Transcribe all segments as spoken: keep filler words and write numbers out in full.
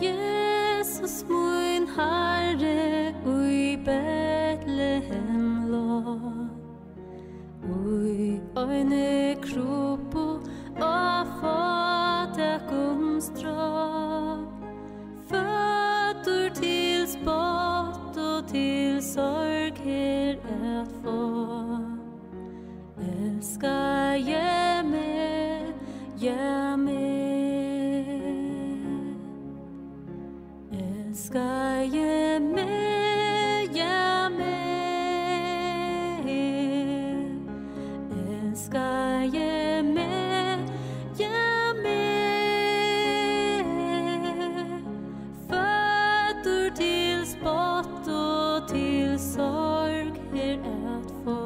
Jesus, mín Harri, í Betlehem lá, í eini krubbu á fátækum strá, føddur til spott og til sorg her at fá. Elskaði meg, ja, meg. Elskaði meg, ja, meg. Elskaði meg, ja, meg. Føddur til spott og til sorg her at fá.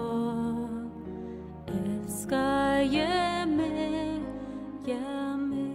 Elskaði meg, ja, meg.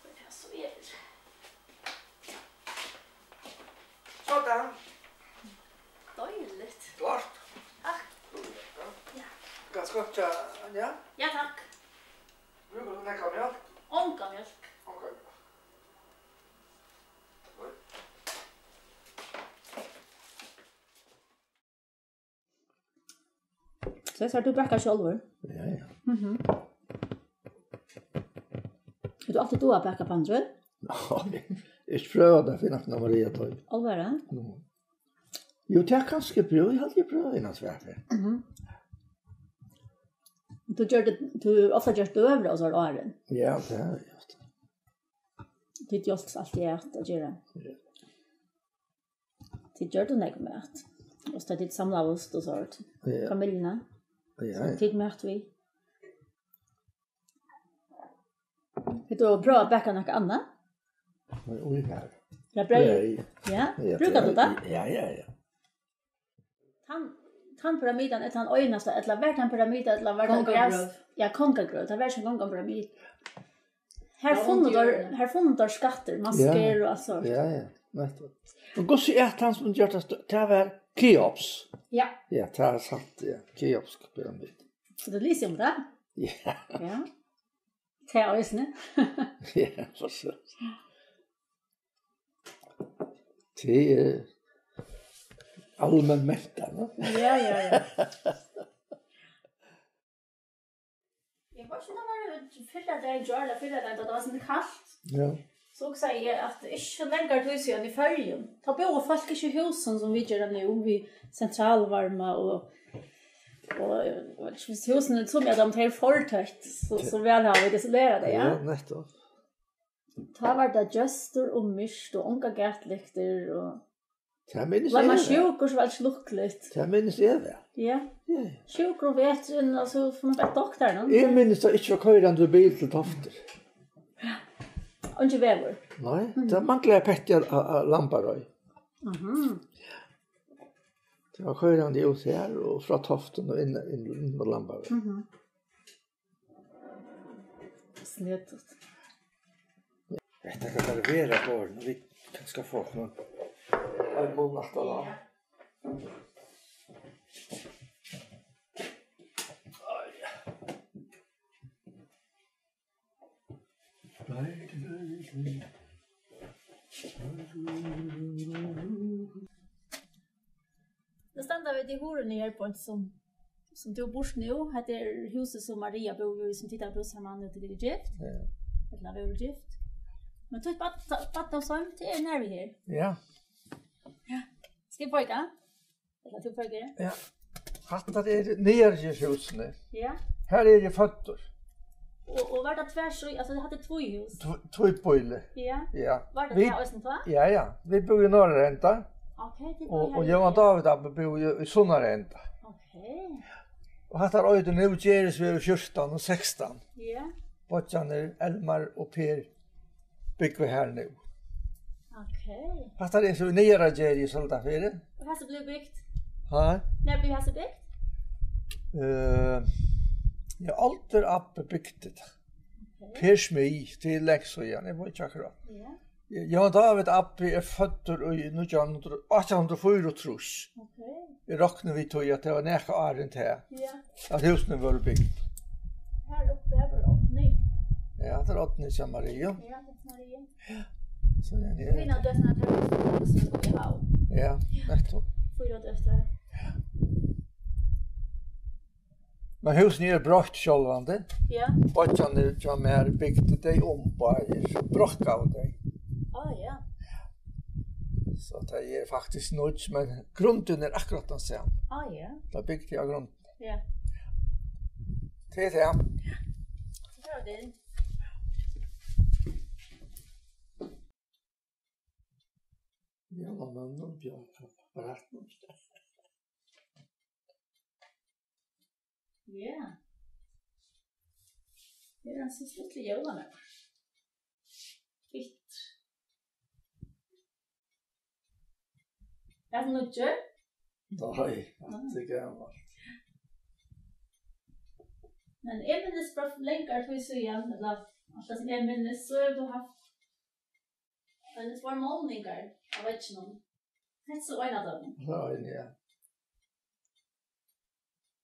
Hvør er so er? Sådan. Deiligt. Klárt. Takk. Ja. Ganske godt, ja. Ja. Ja, takk. Brúkar tú nakað mjólk? Onga mjólk. Onga mjólk. So, so tú bakar sjálvur? Ja, ja. Mhm. Hevur tú altíð dugað at baka, Pandril? Nei, eg prøvaði at finna Anna Maria til. Álvara? Mhm. Jú, tað er kanska prøv, eg haldi, eg prøvaði eina tvær ferð. Mhm. Tú gjørdi, tú hevur ofta gjørt døgurða og so áðrenn. Ja, tað er just. Tit hjálptust altíð at, at gera. Ja. Tit gjørdu nógv mat. Og so tit samlaðust og so. Ja. Familjuna. Ja, ja. Tit møttu við. Hevur tú prøvað at baka nakað annað? Men ui, her. Ja, breyð. Breyð. Ja? Ja, brúkar tú tað? Ja, ja, ja. Tann, tann pyramidan, er tann einasta, ella var tann pyramida, ella var tað gras? Kongagrøv. Ja, kongagrøv. Tað var sum gongandi pyramida. Her funnu teir, her funnu teir skattir, maskur og alt sovorðið. Ja, ja, nettupp. Men hvussu æt hann sum gjørdi tað stø-, tað var Keops. Ja. Ja, tað er sant, ja. Keopsk pyramida. So tú lesur um tað? Ja. Ja. Tað eisini. Ja, for so. Tað er alment mentað, no? Ja, ja, ja. Eg veit ikki, um tað var fyrradagin, gjár ella fyrradagin, tá tað var so kalt. Ja. So hugsaði eg, at ikki so langa tíð síðan í Føroyum, tá búðu fólk ikki í húsum, sum vit gera nú, við sentralvarma og, og, eg veit ikki, viss húsini sum er, tey eru for tøtt, so, so væl hava vit isolerað tey, ja. Ja, nettupp. Tá var tað gjóstur og myrkt og ongar gatlyktir og... Tað minnist eg væl. Var man sjúkur, so var tað ikki lukkuligt. Tað minnist eg væl. Ja. Ja, ja. Sjúkur um veturin, og so fór man bara til doktaran. Eg minnist tað ikki var koyrandi við bil til Toftir. Eingin vegur. Nei, mhm, tað manglaði petti á, á, á Lambareiði. Mhm. Tað var koyrandi út her og frá Toftum og inn, inn, inn á Lambareiði. Mhm. Snøtut. Hetta kann bara vera borin, og vit kanska fáa okkum ein munn aftan á. Ja. Nú standa vit í hurðini her, beint sum, sum tú býrt nú. Hetta er húsið, sum Maria búði í, sum tit hava búð saman, nú tit eru gift. Ja. Ella vóru gift. Men títt barn, barn og son, tað er nær við her. Ja. Ja. Skal eg peika? Ella tú peikar? Ja. Hatta er niðargerðshúsini. Ja. Her er eg føddur. Og, og var tað tvær síður, altso, tað hevði tvíhús? Tv-, tvíbýli. Ja. Ja. Var tað tað eisini tá? Ja, ja. Vit búðu í norðara enda. Ok, tit búðu her. Og, og Jóhan David abbi búði í, í sunnara enda. Ok. Og hatta er eitur nú Gerðisvegur fjúrtan og sekstan. Ja. Beiggjarnir Elmar og Per búgva her nú. Ok. Hatta er so nýggjara ger í Søldarfirði. Og hasi blivu bygt? Ha? Nær blivu hasi bygt? Eh, ja, Aldur abbi bygdi tað. Ok. Per Smee, til langt síðan, eg veit ikki akkurát. Ja. Jóhan David abbi er føddur í nítjan hundrað, átjan hundrað og fýraogtrýss. Ok. Eg rokni við tí, at tað var nakað áðrenn tað, ja, at húsini vóru bygd. Her uppi, her var Odni. Ja, tað er Odni hjá Maria. Ja, tað er Maria. Ja. So, ja, ja. Fína døtrin av Tørnhúsi, sum er í Havn. Ja, nettupp. Fýra døtrar. Ja. Men húsini eru broytt sjálvandi. Ja. Beiggjarnir hjá mær bygdu tey um báðir, so brokkaðu tey. Á, ja. So tey eru faktiskt nýggj, men grundin er akkurát tann sama. Á, ja. Tey bygdu á grundini. Ja. Tað er tað. So er tað. Jólamannin bjargar barninum. Ja. Her er ein so stuttligur jólamaður. Fínt. Er hann nýggjur? Nei, hann er gamal. Men eg minnist bara fyri langari tíð síðan, ella alt tað sum eg minnist, so hevur tú havt eini tveir málningar á vegginum. Hetta er so ein av teimum. Tað er ein, ja.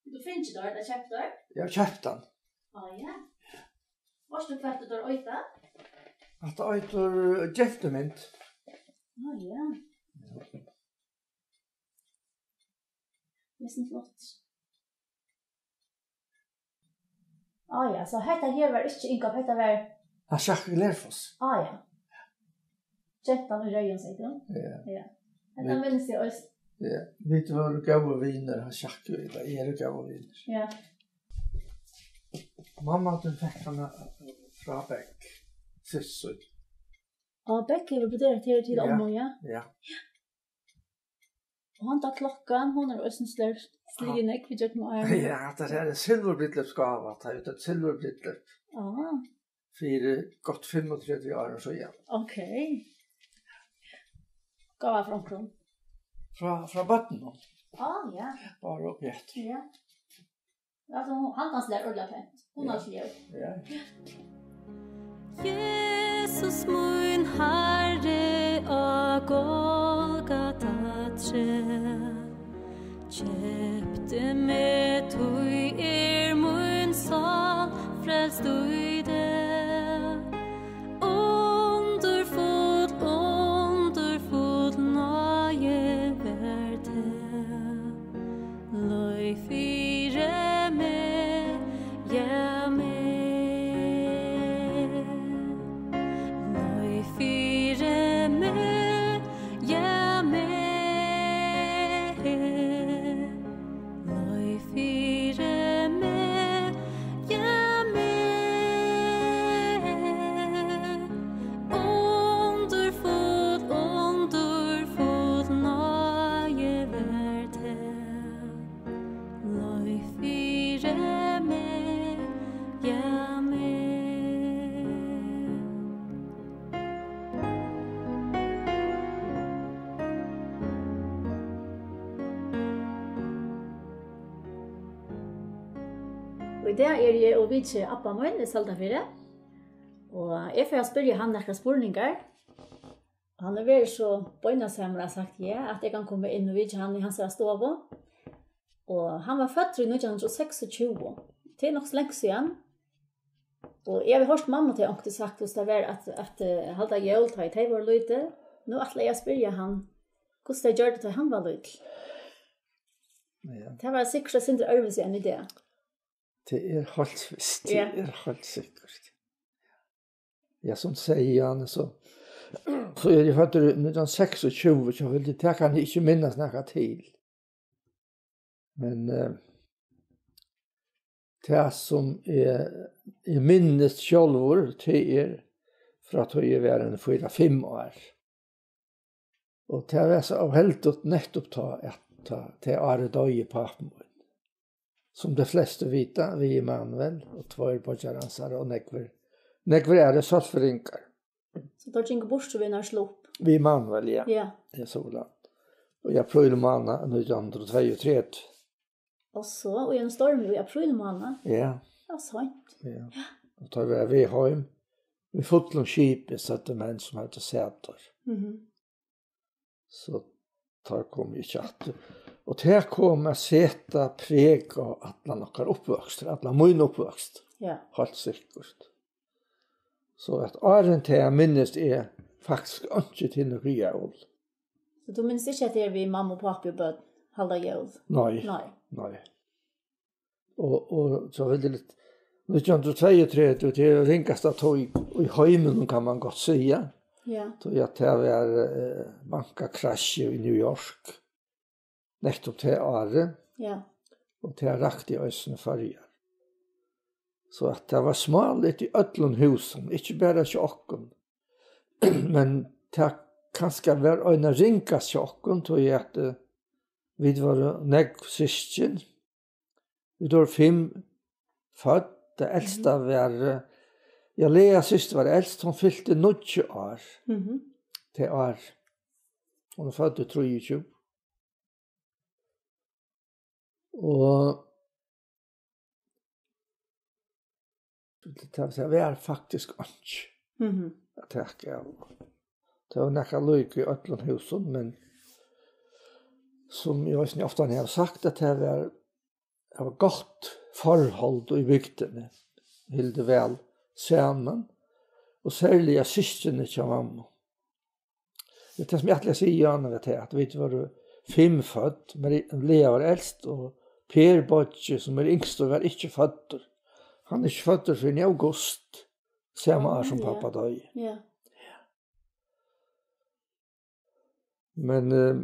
Tú fingið teir, ella keypt teir? Eg havi keypt hann. Á, ja. Veitst tú, hvat teir eita? Hatta eitur, eh, Gentumynd. Á, ja. Tað er so flott. Á, ja, so hetta her var ikki Ingolf, hetta var... Hann sjakk í Glerfoss. Á, ja. Gentan í reyðum, segði tú? Ja. Ja. Hetta minnist eg eisini. Ja, vit vóru góðir vinir, hann sjakk í, ella eru góðir vinir. Ja. Mamma, tú fekk hana frá Beck, systur. Á, Beck hevur broderað her til ommu, ja? Ja. Og handa klokkan, hon er eisini slær-, sligin nógv í gjøgnum árini. Ja, tað er ein silvurbrúdleypsgáva, tað er eitt silvurbrúdleyp. Á. Fyri gott fimmogtretivu árum síðan. Ok. Gáva frá onkrum? Frá, frá børnunum. Á, ja. Bara uppi eftir. Ja. Altso, hon, handan slær ordiliga pent. Hon er... Ja. Jesus, mín Harri, á Golgata trøð, keypti meg, tí er mín sál frelst í dag. Undurfull, undurfull náði var tað. Leið fyri meg, ja, meg. Leið fyri meg, ja, meg. Leið fyri meg, ja, meg. Undurfull, undurfull náði var tað. Leið fyri meg, ja, meg. Og í dag eri eg og vitji abba mín í Søldarfirði. Og eg fari at spyrja hann nakrar spurningar. Hann hevur verið so beinasamur at sagt ja, at eg kann koma inn og vitja hann í hansara stovu. Og hann var føddur í nítjan hundrað og seksogtjúgu. Tað er nokk so langt síðan. Og eg havi hoyrt mammu til onkuntíð sagt, hvussu tað var at, at, eh, halda jól, tá ið tey vóru lítil. Nú ætli eg at spyrja hann, hvussu tey gjørdu, tá hann var lítil. Ja. Tað var sikkurt eitt sindur øðrvísi enn í dag. Tað er heilt vist, tað... Ja. Er heilt sikkurt. Ja, sum segði hann, so, so eri eg føddur í nítjan hundrað og seksogtjúgu, so vildi, tað kann eg ikki minnast nakað til. Men, eh, tað sum eg, eg minnist sjálvur, tað er frá tí eg var ein fýra, fimm ár. Og tað var so óheldigt nettupp tá, at tá, tað árið doyði pápi mín. Sum tey flestu vita, við Emanuel og tveir beiggjar hansara og nógvir, nógvir aðrir søldarfirðingar. So teir gingu burtur við, nær slupp? Við Manuel, ja. Ja. Ja, so var tað. Og í apríl mánað nítjan hundrað og tveyogtretivu. Og so, og í ein storm í apríl mánað. Ja. Ja, seint. Ja. Og tá var við heim. Við fullum skipi, søgdu menn sum høvdu sæð teir. Mhm. So teir komu ikki aftur. Og tað kom at seta preg á allan okkara uppvøkstur, allan mín uppvøkstur. Ja. Heilt sikkurt. So at áðrenn tað minnist eg faktiskt ikki til nøkur jól. So tú minnist ikki at tað er við mammu og pápa og børn halda jól? Nei. Nei. Nei. Og, og so veldig litt. Nítjan hundrað og tveyogtretivu, tað er ringasta tíð í heiminum, kann man gott siga. Ja. Tí at tað var, eh, bankakrassj í New York. Nettupp tað árið. Ja. Og tað rakti eisini Føroyar. So at tað var smáligt í øllum húsum, ikki bara hjá okkum. Men tað kanska var eina ringast hjá okkum, tí at, eh, vit vóru nógv systkin. Vit vóru fimm fødd, tað elsta var, eh, ja, Lea systir var elst, hon fylti níggju ár. Mhm. Tað ár. Hon er fødd í trýogtjúgu. Og tað, tað var faktiskt einki Mhm. at taka av. Tað var nakað líka í øllum húsum, men sum eg eisini ofta havi sagt, at tað var, tað var gott forhold í bygdini, hildu væl saman, og serliga systkini hjá mammu. Men tað sum eg ætli at siga, Jane, var tað, at vit vóru fimm fødd, Mari-, Lea var elst, og Per beiggi, sum er yngstur, var ikki føddur. Hann er ikki føddur fyrr enn í august, sama ár sum Ah, ja. Pápi doyði. Ja. Men, eh,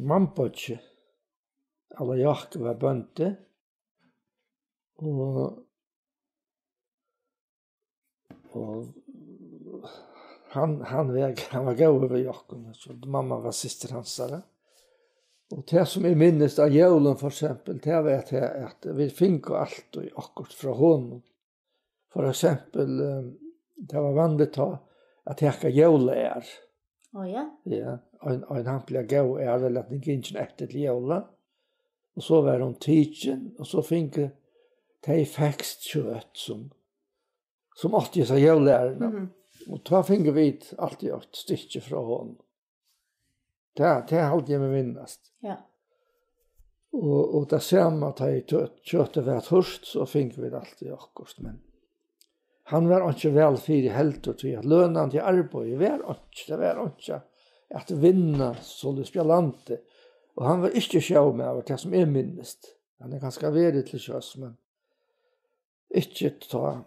mammubeiggi, Alla Jákup, var bóndi, og, og hann, hann var, hann var góður við okkum, so mamma var systir hansara. Og tað sum eg minnist av jólum, for eksempel, tað var at, at vit fingu altíð okkurt frá honum. For eksempel, eh, tað var vanligt tá at taka jólaær. Á, ja. Ja, ein, ein hampiliga góð ær, vel at hon gingin eftir til jóla. Og so var hon tikin, og so fingu tey feskt kjøt sum, sum átti hesa jólaærina. Mhm. Og tá fingu vit altíð eitt stykki frá honum. Tað, tað haldi eg meg minnast. Ja. Og, og tað sama, tá ið kjøt-, kjøtið var turt, so fingu vit altíð okkurt, men hann var einki væl fyri heldur, tí at lønandi arbeiði var einki, tað var einki at vinna, soleiðis, á landi. Og hann var ikki sjómaður, tað sum eg minnist. Hann er kanska verið til sjós, men ikki tá.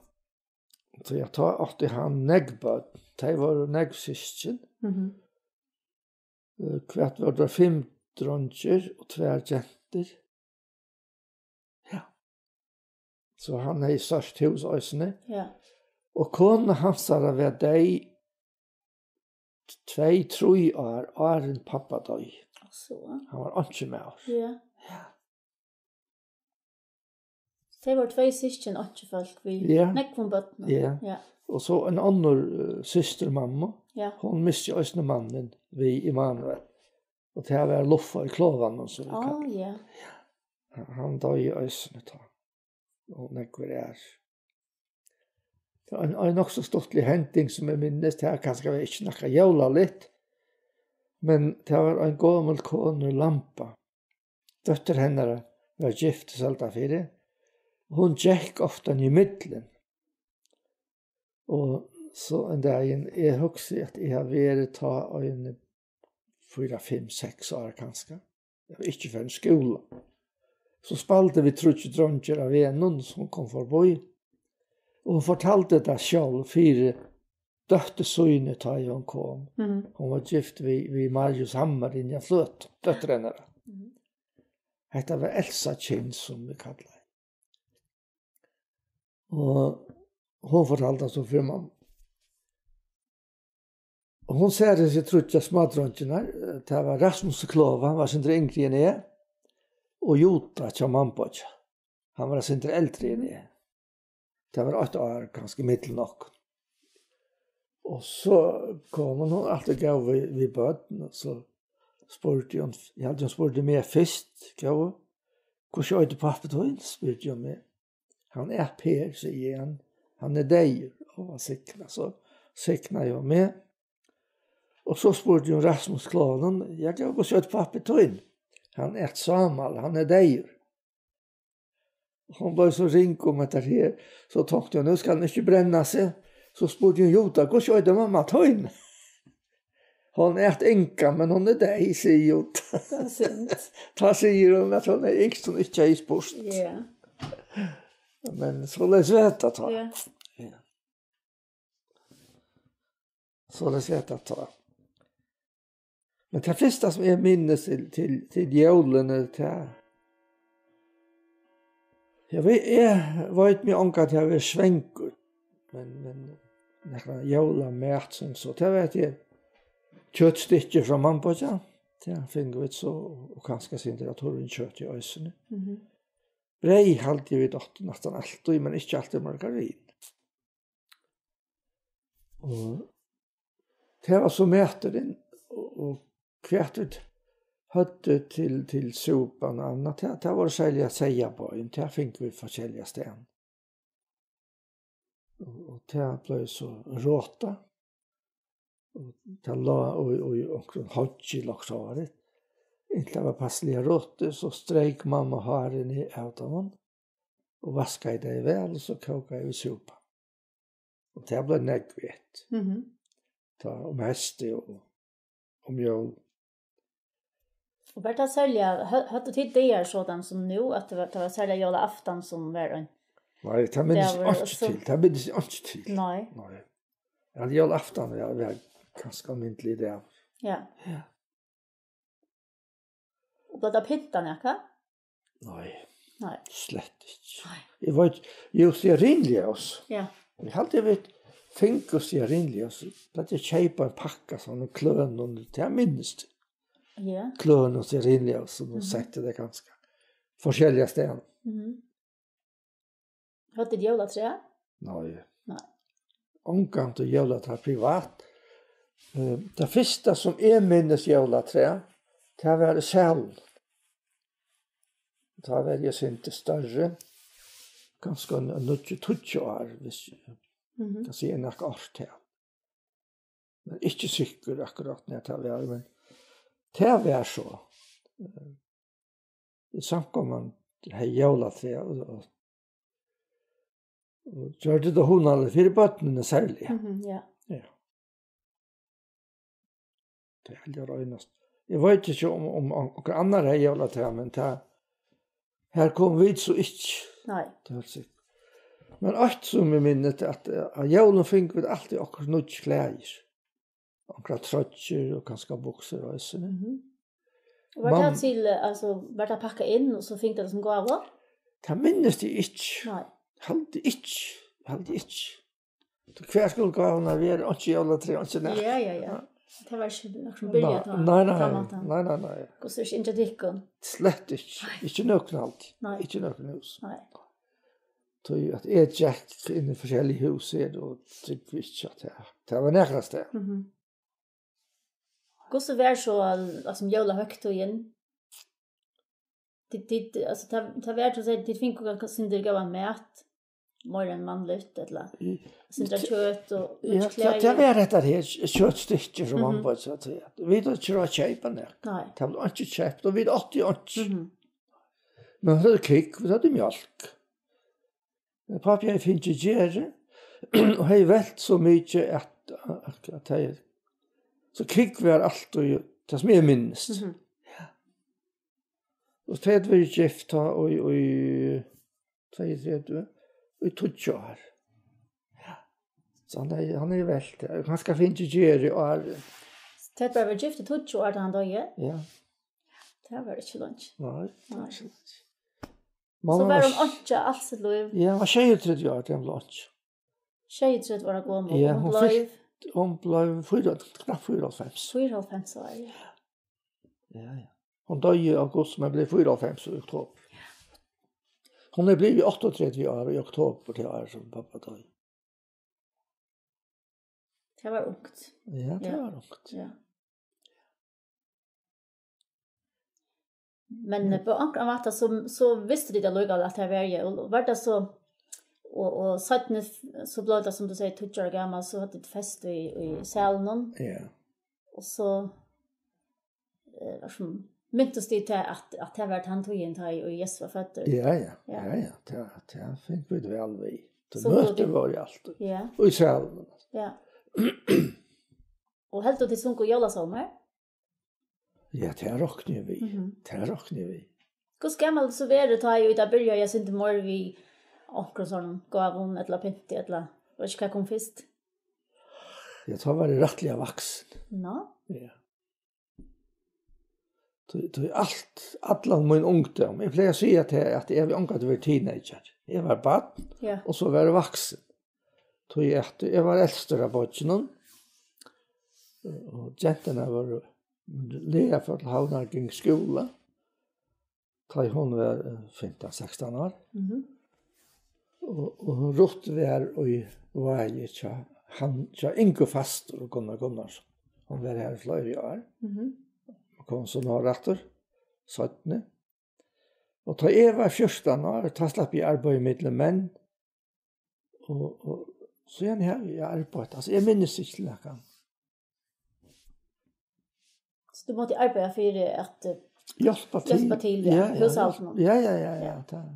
Tí at tá átti hann nógv børn. Tey vóru nógv systkin. Mhm. Eh, hvat vóru tað, fimm dreingir og tvær gentur? Ja. So hann hevði stórt hús eisini. Ja. Og kona hansara var deyð tvey, trý ár áðrenn pápi doyði. So. Hann var einki maður. Ja. Ja. Tey vóru tvey systkin, einkifólk við Ja. nógvum børnum. Ja. Ja. Og so ein annar, eh, systir mammu. Ja. Hon misti eisini mannin við Immanuel. Og tað var Luffa í Klovanum, sum vit Á, kalla. Ja. Hann doyði eisini tá. Og nógvir aðrir. Ein, ein nokk so stuttlig hending sum eg minnist, tað er kanska ikki nakað jólaligt, men tað var ein gomul kona í Lamba. Dóttir hennara var gift í Søldarfirði. Hon gekk ofta í millum. Og so ein dagin, eg hugsi, at eg havi verið tá ein fýra, fimm, seks ár kanska. Eg var ikki farin í skúla. So spældu vit tríggir dreingir á vegnum, sum kom forbí. Og hon fortaldi tað sjálv fyri dóttur síni, tá ið hon kom. Mhm. Hon var gift við, við Marius Hammer inni á Fløtum, dóttir hennara. Mhm. Hetta var Elsa Kinn, sum vit kallaði. Og hon fortaldi so fyri mammu. Og hon sær hesir tríggjar smádreingirnar, eh, tað var Rasmus í Klova, hann var sindur yngri enn eg, og Juda hjá mammubeiggi. Hann var sindur eldri enn eg. Tað var eitt ár, kanska, millum okkum. Og so kom hon, hon er altíð góð við, við børn, og so spurdi hon, eg helt, hon spurdi meg fyrst, góði, hvussu eitur pápi tín, spurdi hon meg. Hann æt Per, sigi eg, hann, hann er deyður, og hann signa, so signaði hon meg. Og so spurdi hon Rasmus Kloven, ja, góði, hvussu eitur pápi tín? Hann æt Sámal, hann er deyður. Hon bleiv so ring um hetta her, so tonkti hon, nú skal hon ikki brenna seg. So spurdi hon Júda, hvussu eitur mamma tín? Hon æt Inga, men hon er deyð, sigur Júda. Tað er synd. Tá sigur hon, at hon er yngst, hon ikki hevði spurt. Ja. Men soleiðis var tað tá. Ja. Ja. Soleiðis er tað tá. Men tað fyrsta, sum eg minnist til, til, til jólini, tað, eg veit, eg veit meg ongantíð at vera svangur, men, men nakran jólamat, sum so, tað veit eg, kjøtstykki frá Mambøgja, tað fingu vit so, og kanska sindur av turrum kjøti eisini. Mhm. Breyð haldi eg vit áttu næstan altíð, men ikki altíð margarin. Og tað var so maturin, og, og hvat vit høvdu til, til súpan og annað, tað, tað vóru serliga seyðabein, tað fingu vit forskelliga staðni. Og, og tað bleiv so rotað, og tað lá í, í onkrum hoyggi, lagt hárið. Inntil tað var passiliga rotið, so streyk mamma hárið niður av teimum og vaskaði tey væl, og so kókaði vit súpan. Og tað bleiv nógv etið. Mhm. Tá um heystið og um jól. Og var tað serliga, hø-, høvdu tit dagar sodan sum nú, at tað var, tað var serliga jólaaftan sum var ein Nei, tað minnist eg dagur, ikki og so til. Tað minnist eg ikki til. Nei. Nei. Ja, jólaaftan var, var kanska almindiligur dagur. Ja. Ja. Og bleiv tað pyntað nakað? Nei. Nei. Slett ikki. Nei. Eg veit, jú, stearinljós. Ja. Eg haldi, vit fingu stearinljós. Plagdi at keypa ein pakka, sovorðnum klønum, tað minnist eg. Ja. Klønum stearinljós, sum Mhm. setti tað kanska forskelliga staðni. Mhm. Høvdu tit jólatræ? Nei. Nei. Ongantíð jólatræ privat. Eh, tað fyrsta sum eg minnist jólatræ, tað var í Sæl. Tá var eg sindur størri. Kanska ein, ein níggju, tíggju ár, hvis Mhm. kann siga nakað árstal. Men ikki sikkur akkurát nær tað var, men tað var so. Eh, samkoman hevði jólatræ og, og, og gjørdi tað hugnaligt fyri børnini serliga. Mhm, ja. Ja. Tað er heldur einast. Eg veit ikki um, um, um onkur annar hevði jólatræ, men tað, har komu vit so ikki. Nei. Tað er heilt sikkurt. Men eitt sum eg minnist, at, eh, á jólum fingu vit altíð okkurt nýggj klæðir. Onkrar troyggjur og kanska buksur eisini. Mhm. Og var Mam- tað til, eh, altso, var tað pakkað inn, og so fingu tað sum gávu? Tað minnist eg ikki. Nei. Haldi ikki. Haldi ikki. So hvar skuldi gávurnar vera? Einki jólatræ, einki nakað. Ja, ja, ja. Tað var ikki nakað sum byrjaði Nei, tá, nei, nei, tá mátan. Nei, nei, nei. Hvussu er ikki inn til tykkum? Slett ikki. Nei. Ikki nøkrum haldi. Nei. Ikki nøkrum hús. Nei. Tí at eg gekk inn í forskellig hús her og trúgvi ikki at tað, tað var nakað stað. Mhm. Hvussu var so, altso, jólahøgtíðin? Tit, tit, altso, tað, tað var, tú segði, tit fingu kanska sindur góðan mat, meira enn vanligt, ella Í- sindur av kjøt og Ja, nýggj tað, tað klæðir. Var hetta her kjøtstykki, sum man Mhm. bara sigur. Vit høvdu ikki ráð at keypa nakað. Nei. Tað var ikki keypt, og vit áttu einki. Mhm. Men vit høvdu kúgv, vit høvdu mjólk. Men pápi hevði fingið gerðir, og hevði velt so mikið, at, at, at hevði, so kúgv var altíð tað, sum eg minnist. Mhm. Ja. Og tey høvdu verið gift tá í, í tveyogtretivu, í tíggju ár. Ja. So hann hevði, hann hevði velt, eh, kanska fingið gerðir í ár. Tey høvdu bara verið gift í tíggju ár, tá hann doyði? Ja. Tað var ikki leingi. Nei, tað var Nei. ikki leingi. So Mamma var var hon s- einki alt sítt lív? Ja, hon var sjeyogtretivu ár, tá hon bleiv einki. Sjeyogtretivu ára gomul, Ja, og hon hon bleiv fyrt, hon bleiv fýra, knapt fýraoghálvfems. Fýraoghálvfems ár, ja. Ja, ja. Hon doyði í august, men bleiv fýraoghálvfems í oktober. Hon er blivin áttaogtretivu ár í oktober, tað ár sum pápi doyði. Tað var ungt. Ja, tað Ja. var ungt. Ja. Men, eh, på akkurát máta, so, so vistu tit allíkavæl, at tað var jól. Var tað so, og, og seinni, so bleiv tað, sum tú sigur, tíggju ára gamal, so høvdu tit fest í, í salinum. Ja. Og so, eh, var sum, mintust tit til, at, at tað var tann tíðin, tá ið Jesus var føddur? Ja, ja. Ja. Ja, ja. Tað, tað fingu vit væl við. So Møti vóru vit vóru jú altíð. Ja. Og í salinum. Ja. Og heldur tit sungu jólasálmar? Ja, tað rokni eg við. Mhm. Tað rokni eg við. Hvussu gamal so verður, tá ið tað byrjar, eg syndi meir við onkrum sovorðnum gávum ella pynti, ella veit ikki, hvat kom fyrst? Ja, tá var eg rættiliga vaksin. Nå? Ja. Tí, tí alt, allan mín ungdóm, eg plagi at siga, at, at eg havi ongantíð verið teenager. Eg var barn, Ja. og so var eg vaksin. Tí at eg var elstur av beiggjónum, og genturnar vóru, Lea fór til Havnar, ging í skúla, tá ið hon var, eh, fimtan, sekstan ár. Mhm. Og, og Ruth var í Vági hjá, hann, hjá Ingu fastur og Gunnar Gunnarsson. Hon var har í fleiri ár. Mhm. Og kom so norðuraftur, seinni. Og tá eg var fjúrtan ár, tá slapp eg arbeiði millum menn. Og, og síðan havi eg arbeitt. Altso, eg minnist ikki til nakað. So tú mátti arbeiða fyri at, eh, Hjálpa til. hjálpa til, ja, Ja, ja, húshaldinum. ja, ja, ja, ja, Ja. tað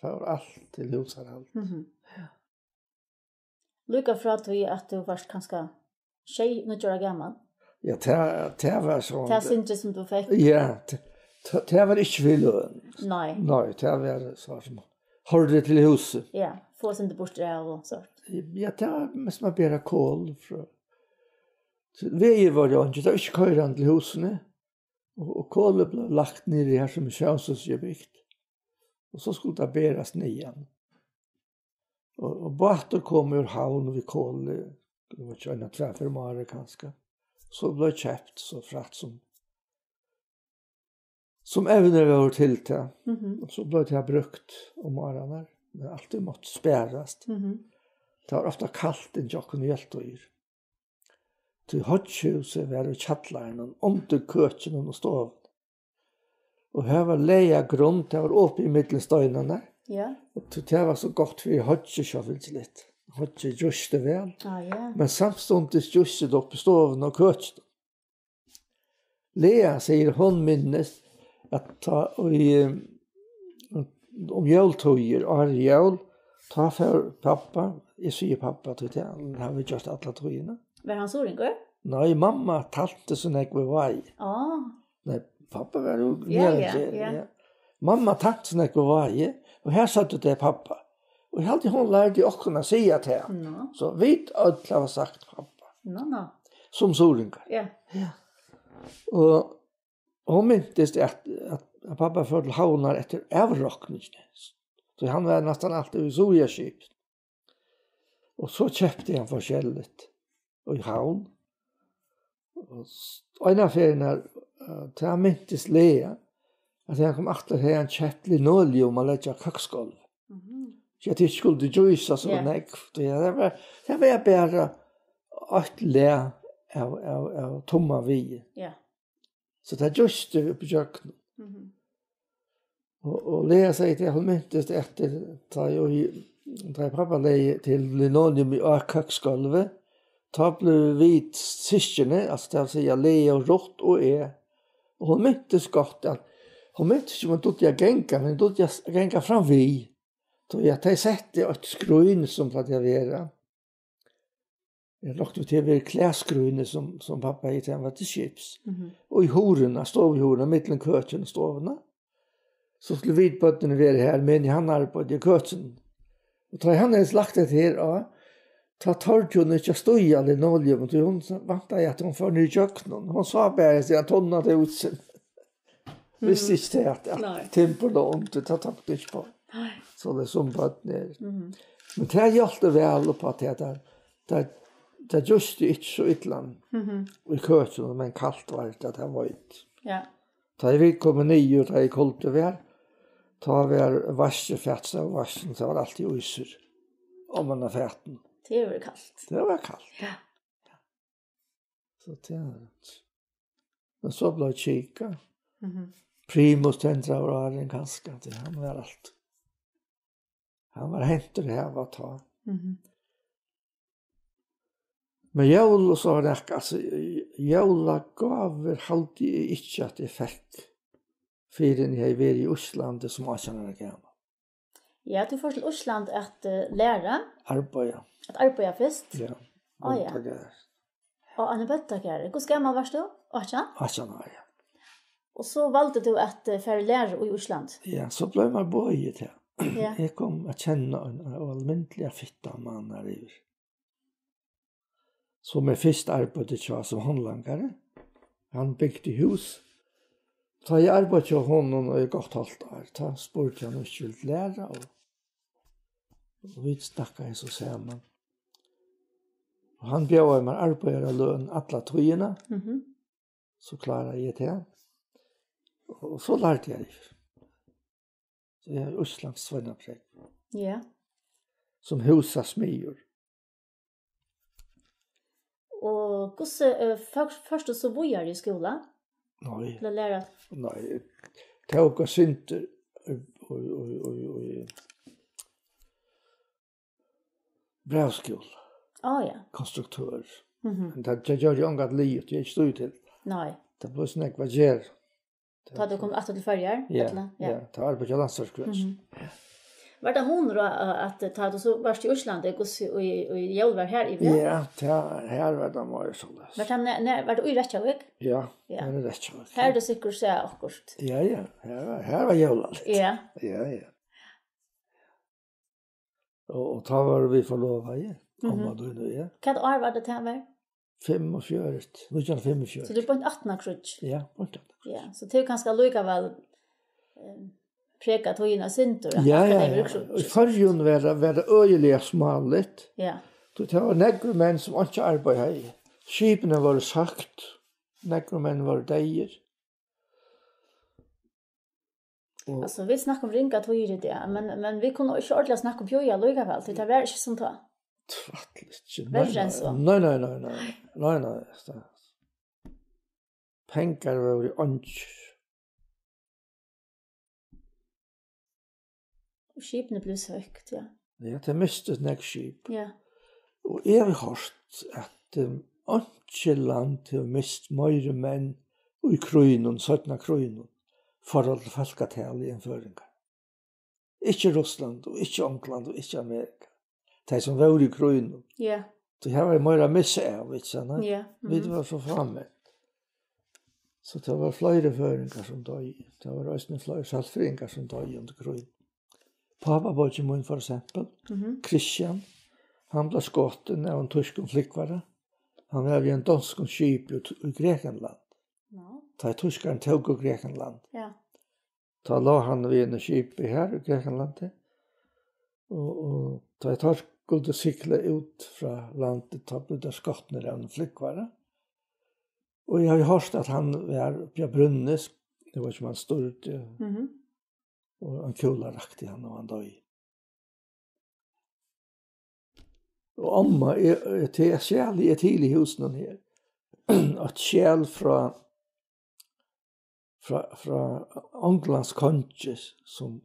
fór alt til húsarhald. Mhm. Líka frá tí at tú vart kanska sjey, níggju ára gamal. Ja, tað, tað var so. Tað sindrið sum tú fekk. Ja, tað, tað, tað var ikki fyri løn. Nei. Nei, tað var so sum hoyrdi til húsið. Ja, fáa sindur burtur av og so. Ja, tað var mest at bera kol frá. So vegir vóru jú ikki, tað var ikki koyrandi til húsini. Og, og kolið bleiv lagt niðri har sum sjónhúsið er bygt. Og so skuldi tað berast niðan. Og, og bátur kom úr Havn við koli, tað var ikki eina tvær, fýra mánaðir kanska. So bleiv keypt so frægt sum, sum evnir vóru til tað. Mhm. Og so bleiv tað brúkt um árarnar, men altíð mátti sparast. Mhm. Tað var ofta kalt inni hjá okkum í jóltíðir. Tí hoyggjhúsið var í kjallaranum, undir køkinum og stovuni. Og har var lagað grund, tað var opið ímillum steinarnar. Ja. Og tí tað var so gott fyri hoyggjið, sjálvfylgiliga. Hoyggjið gýsti væl. Ah, ja. Men samstundis gýsti tað upp í stovuni og køkinum. Lea sigur, hon minnist, at tá í, eh, um jóltíðir, áðrenn jól, tá fór pápi, eg sigi pápi, tí tað hava vit gjørt alla tíðina. Var hann suðuroyingur? Nei, mamma tænti so nógv í Vági. Á. Nei, pápi var jú Ja, ja, nýggjur, ja. ja. Mamma tænti so nógv í Vági, og har søgdu tey pápa. Og eg haldi, hon lærdi okkum at siga tað. Nå. So vit øll hava sagt pápa. Nå, nå. Sum suðuroyingar. Ja. Ja. Og hon mintist, at, at, at pápi fór til Havnar eftir avrokningini. So hann var næstan altíð í Suðuroyarskipum. Og so keypti hann forskelligt í Havn. Og s-, eina ferðina, eh, tá mintist Lea, at hann kom aftur, hevði hann keypt linoleum at leggja køksgólv. Mhm. So at tað ikki skuldi gýsa so Ja. nógv. Tí at tað var, tað var bara eitt lag av, av, av tumma viði. Ja. So tað gýsti upp ígjøgnum. Mhm. Og, og Lea segði, at hon mintist eftir, tá eg, tá eg pápi legði til linoleum á køksgólvið, tá blivu vit systkini, altso, tað vil siga Lea og Ruth og eg, og hon mintist gott, at hon mintist ikki, um hon dugdi at ganga, men hon dugdi at ganga framvið. Tí at tey settu eitt skrín, sum plagdi at vera. Eg rokni við, tað var klæðskrín, sum, sum pápi hevði, tá hann var til skips. Mhm. Og í hurðina, stovuhurðina, millum køkin og stovuna. So skuldu vit børnini vera har, meðan hann arbeiddi í køkinum. Og tá hann hevði lagt hetta her á, tá tordi hon ikki at stíga á linoleum, tí hon væntaði, at hon fór niður ígjøgnum. Hon sá bara, at hann tunnaði út seg. Visti ikki tað, at, at Nei. timbur lá undir, tað tók tað ikki uppá. Nei. So tað er sum børn eru. Mhm. Men tað hjálpti væl uppá tað, at tað, tað, tað gýsti ikki so illa Mhm. í køkinum, men kalt var tað, tað veit. Ja. Tá ið vit komu niður, tá ið kuldi var, tá var vaskifat, so vaskin, tað var altíð ísur oman á fatin. Tað var kalt. Tað var kalt. Ja. So tað er. Men so bleiv kikað. Mhm. Primus tendraður áðrenn kanska, tí hann var alt. Hann var hentur at hava tá. Mhm. Men jól og so var nakað, altso, jólagávur haldi eg ikki at eg fekk, fyrr enn eg hevði verið í Íslandi sum átjan ára gamal. Ja, tú fórt til Ísland at, eh, læra. Arbeiða. At arbeiða fyrst? Ja. Á, ja. Bóndagarð. Á, á bóndagarði. Hvussu gamal vart tú? Átjan? Átjan ára, ja. Og so valdi tú at, eh, fara í læru í Ísland? Ja, so bleiv mær boðið til. Ja. Eg kom at kenna ein, ein almindiliga fittan mann har yvir. Sum eg fyrst arbeiddi hjá sum handlangari. Hann bygdi hús. Tá eg arbeiddi hjá honum í gott hálvt ár, tá spurdi hann, um eg ikki vildi læra, og, og vit snakkaðu so saman. Og hann bjóðaði mær arbeiðaraløn alla tíðina. Mhm. So kláraði eg tað. Og so lærdi eg. So eg havi íslendskt sveinaprógv. Ja. Sum húsasmiður. Og hvussu, eh, fór-, fórt tú so víðari í skúla? Nei. Til at læra? Nei, eg tók eitt sindur í, í, í, í, í brævskúla. Á, ja. Konstruktør. Mhm. Men tað, tað gjørdi eg ongantíð liðugt, eg hevði ikki tíð til. Nei. Tað bleiv so nógv at gera. Tá tú kom aftur til Føroyar, Ja, ella? Ja. Ja, tá var eg hjá Landsverksgrøs. Mhm. Var tað munur á, á, at tá tú so varst í Íslandi, hvussu í, í jól var har yvir? Ja, tá, har var tað meira soleiðis. Var tað ne-, ne-, var tað í Reykjavík? Ja, Ja. Har í Reykjavík. Har er tað sikkurt sæð okkurt. Ja, ja, har var, har var jólaligt. Ja. Ja, ja. Og, og tá vóru vit forlovaði, Mhm. Amma tín og eg. Hvat ár var tað, tað var? Fimmogfjøruti, nítjan hundrað og fimmogfjøruti. So tú er beint aftan á kríggj? Ja, beint aftan á kríggj. Ja, so tað er kanska allíkavæl, eh, pregað tíðina eitt sindur, at Ja, aftan ja, yvir ja. Kríggj. Í Føroyum var tað, var tað øgiliga smáligt. Ja. Tí tað var nógvir menn, sum einki arbeiði høvdu. Skipini vóru søkt, nógvir menn vóru deyðir. Og Altso, vit snakka um ringar tíðir í dag, men, men vit kunnu ikki ordiliga snakka um bøgøt allíkavæl, tí tað var ikki sum tá. Tvætl ikki. Nei, Verri enn nei. So. Nei, nei, nei, nei. Nei, nei, tað Pengar vóru eingir. Og skipini blivu søkt, ja. Ja, tey mistu nógv skip. Ja. Og eg havi hoyrt, at, um, einki land hevur mist meiri menn í krígnum, seinna krígnum, forhold til fólkatali enn føroyingar. Ikki Russland og ikki Ongland og ikki Amerika. Tey sum vóru í krígnum. Ja. So har var meira at missa av, ikki sant? Ja, vit mhm. Vóru so fámenn. So tað var fleiri føroyingar sum doyðu. Tað var eisini fleiri saltfrøðingar sum doyðu undir krígnum. Pápabeiggin mín, for eksempel, Mhm. Christian, hann bleiv skotin av einum týskum flúgvara. Hann var við einum donskum skipi út í Grikkaland. Nå. Tá ið týskararnir tóku Grikkaland. Ja. Tá lá hann við einum skipi her í Grikkalandi. Og, og tá ið teir skuldu sigla út frá landi, tá blivu teir skotnir av einum flúgvara. Og eg havi hoyrt, at hann var uppi á brúnni, eg veit ikki, um hann stúrdi, Mhm. og ein kúla rakti hann, og hann doyði. Og omma, eg, eg, tað er skjalið er til í húsinum her. Eitt skjal frá, frá, frá Onglands kongi, sum,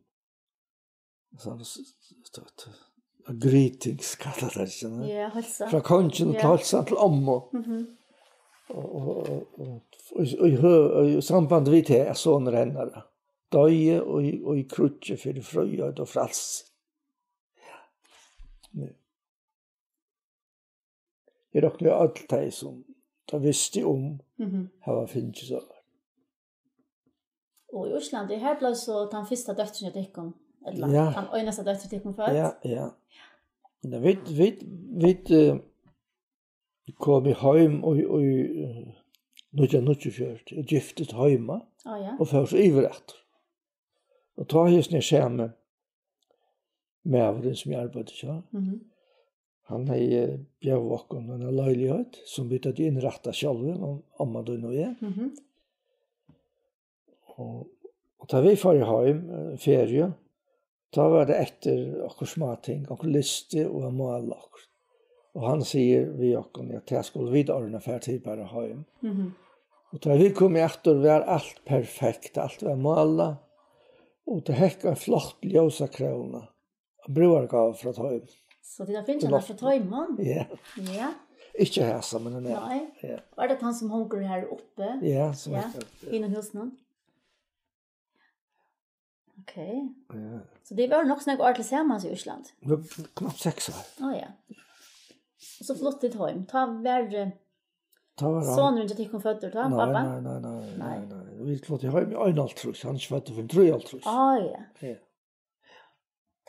sum s-, s-, s-, s-, greetings, kallar tað, ikki sant? Ja, heilsa. Frá konginum Ja. Heilsa til ommu. Mhm. Og, og, og, og, og í, í hø-, í samband við tað, at sonur hennara doyði og í, og í kríggi fyri fríheit og frælsi. Ja. Eg rokni øll tey, sum tað visti um, Mhm. hava fingið so. Og í Íslandi, har bleiv so tann fyrsta dóttirin hjá tykkum, ella Ja. Tann einasta dóttirin tykkum fødd? Ja, ja. Men vit, vit, vit, eh, komu heim í, í, eh, nítjan hundrað og níggjuogfjøruti og giftust heima Á, ja. Og fóru so yvir aftur. Og tá hevur sum sami maðurin, sum eg arbeiddi hjá, Mhm. hann hevði bjóðað okkum eina leiligheit, sum vit høvdu innrættað sjálvi, og omma tín og eg. Mhm. Og, og tá vit fóru heim, eh, feriu, tá var tað eftir okkurt smáting, okkurt listi og at mála okkurt. Og hann sigur við okkum, ja, tað skulu vit ordna, far tit bara heim. Mhm. Og tá vit komu aftur, var alt perfekt, alt var málað, og tað hekk ein flott ljósakróna, brúðargáva frá teimum. So tit hava fingið hana frá teimum? Ja. Ja. Ikki hasa, men hana. Nei. Ja. Var tað hann sum hongur her uppi? Ja, sum Ja. Hetta. Hinum húsinum? Ok. Ja. So tit vóru nokk so nógv ár til samans í Ísland? Vit vóru knappt seks ár. Á, ja. Og so fluttu tit heim. Tá var, eh, Tá var hann sonurin hjá tykkum føddur, tá, Nei, babba? nei, nei, nei, nei, Nei. nei. Vit fluttu heim í einoghálvtrýss, hann er ikki føddur fyrr enn trýoghálvtrýss. Á, ja. Ja.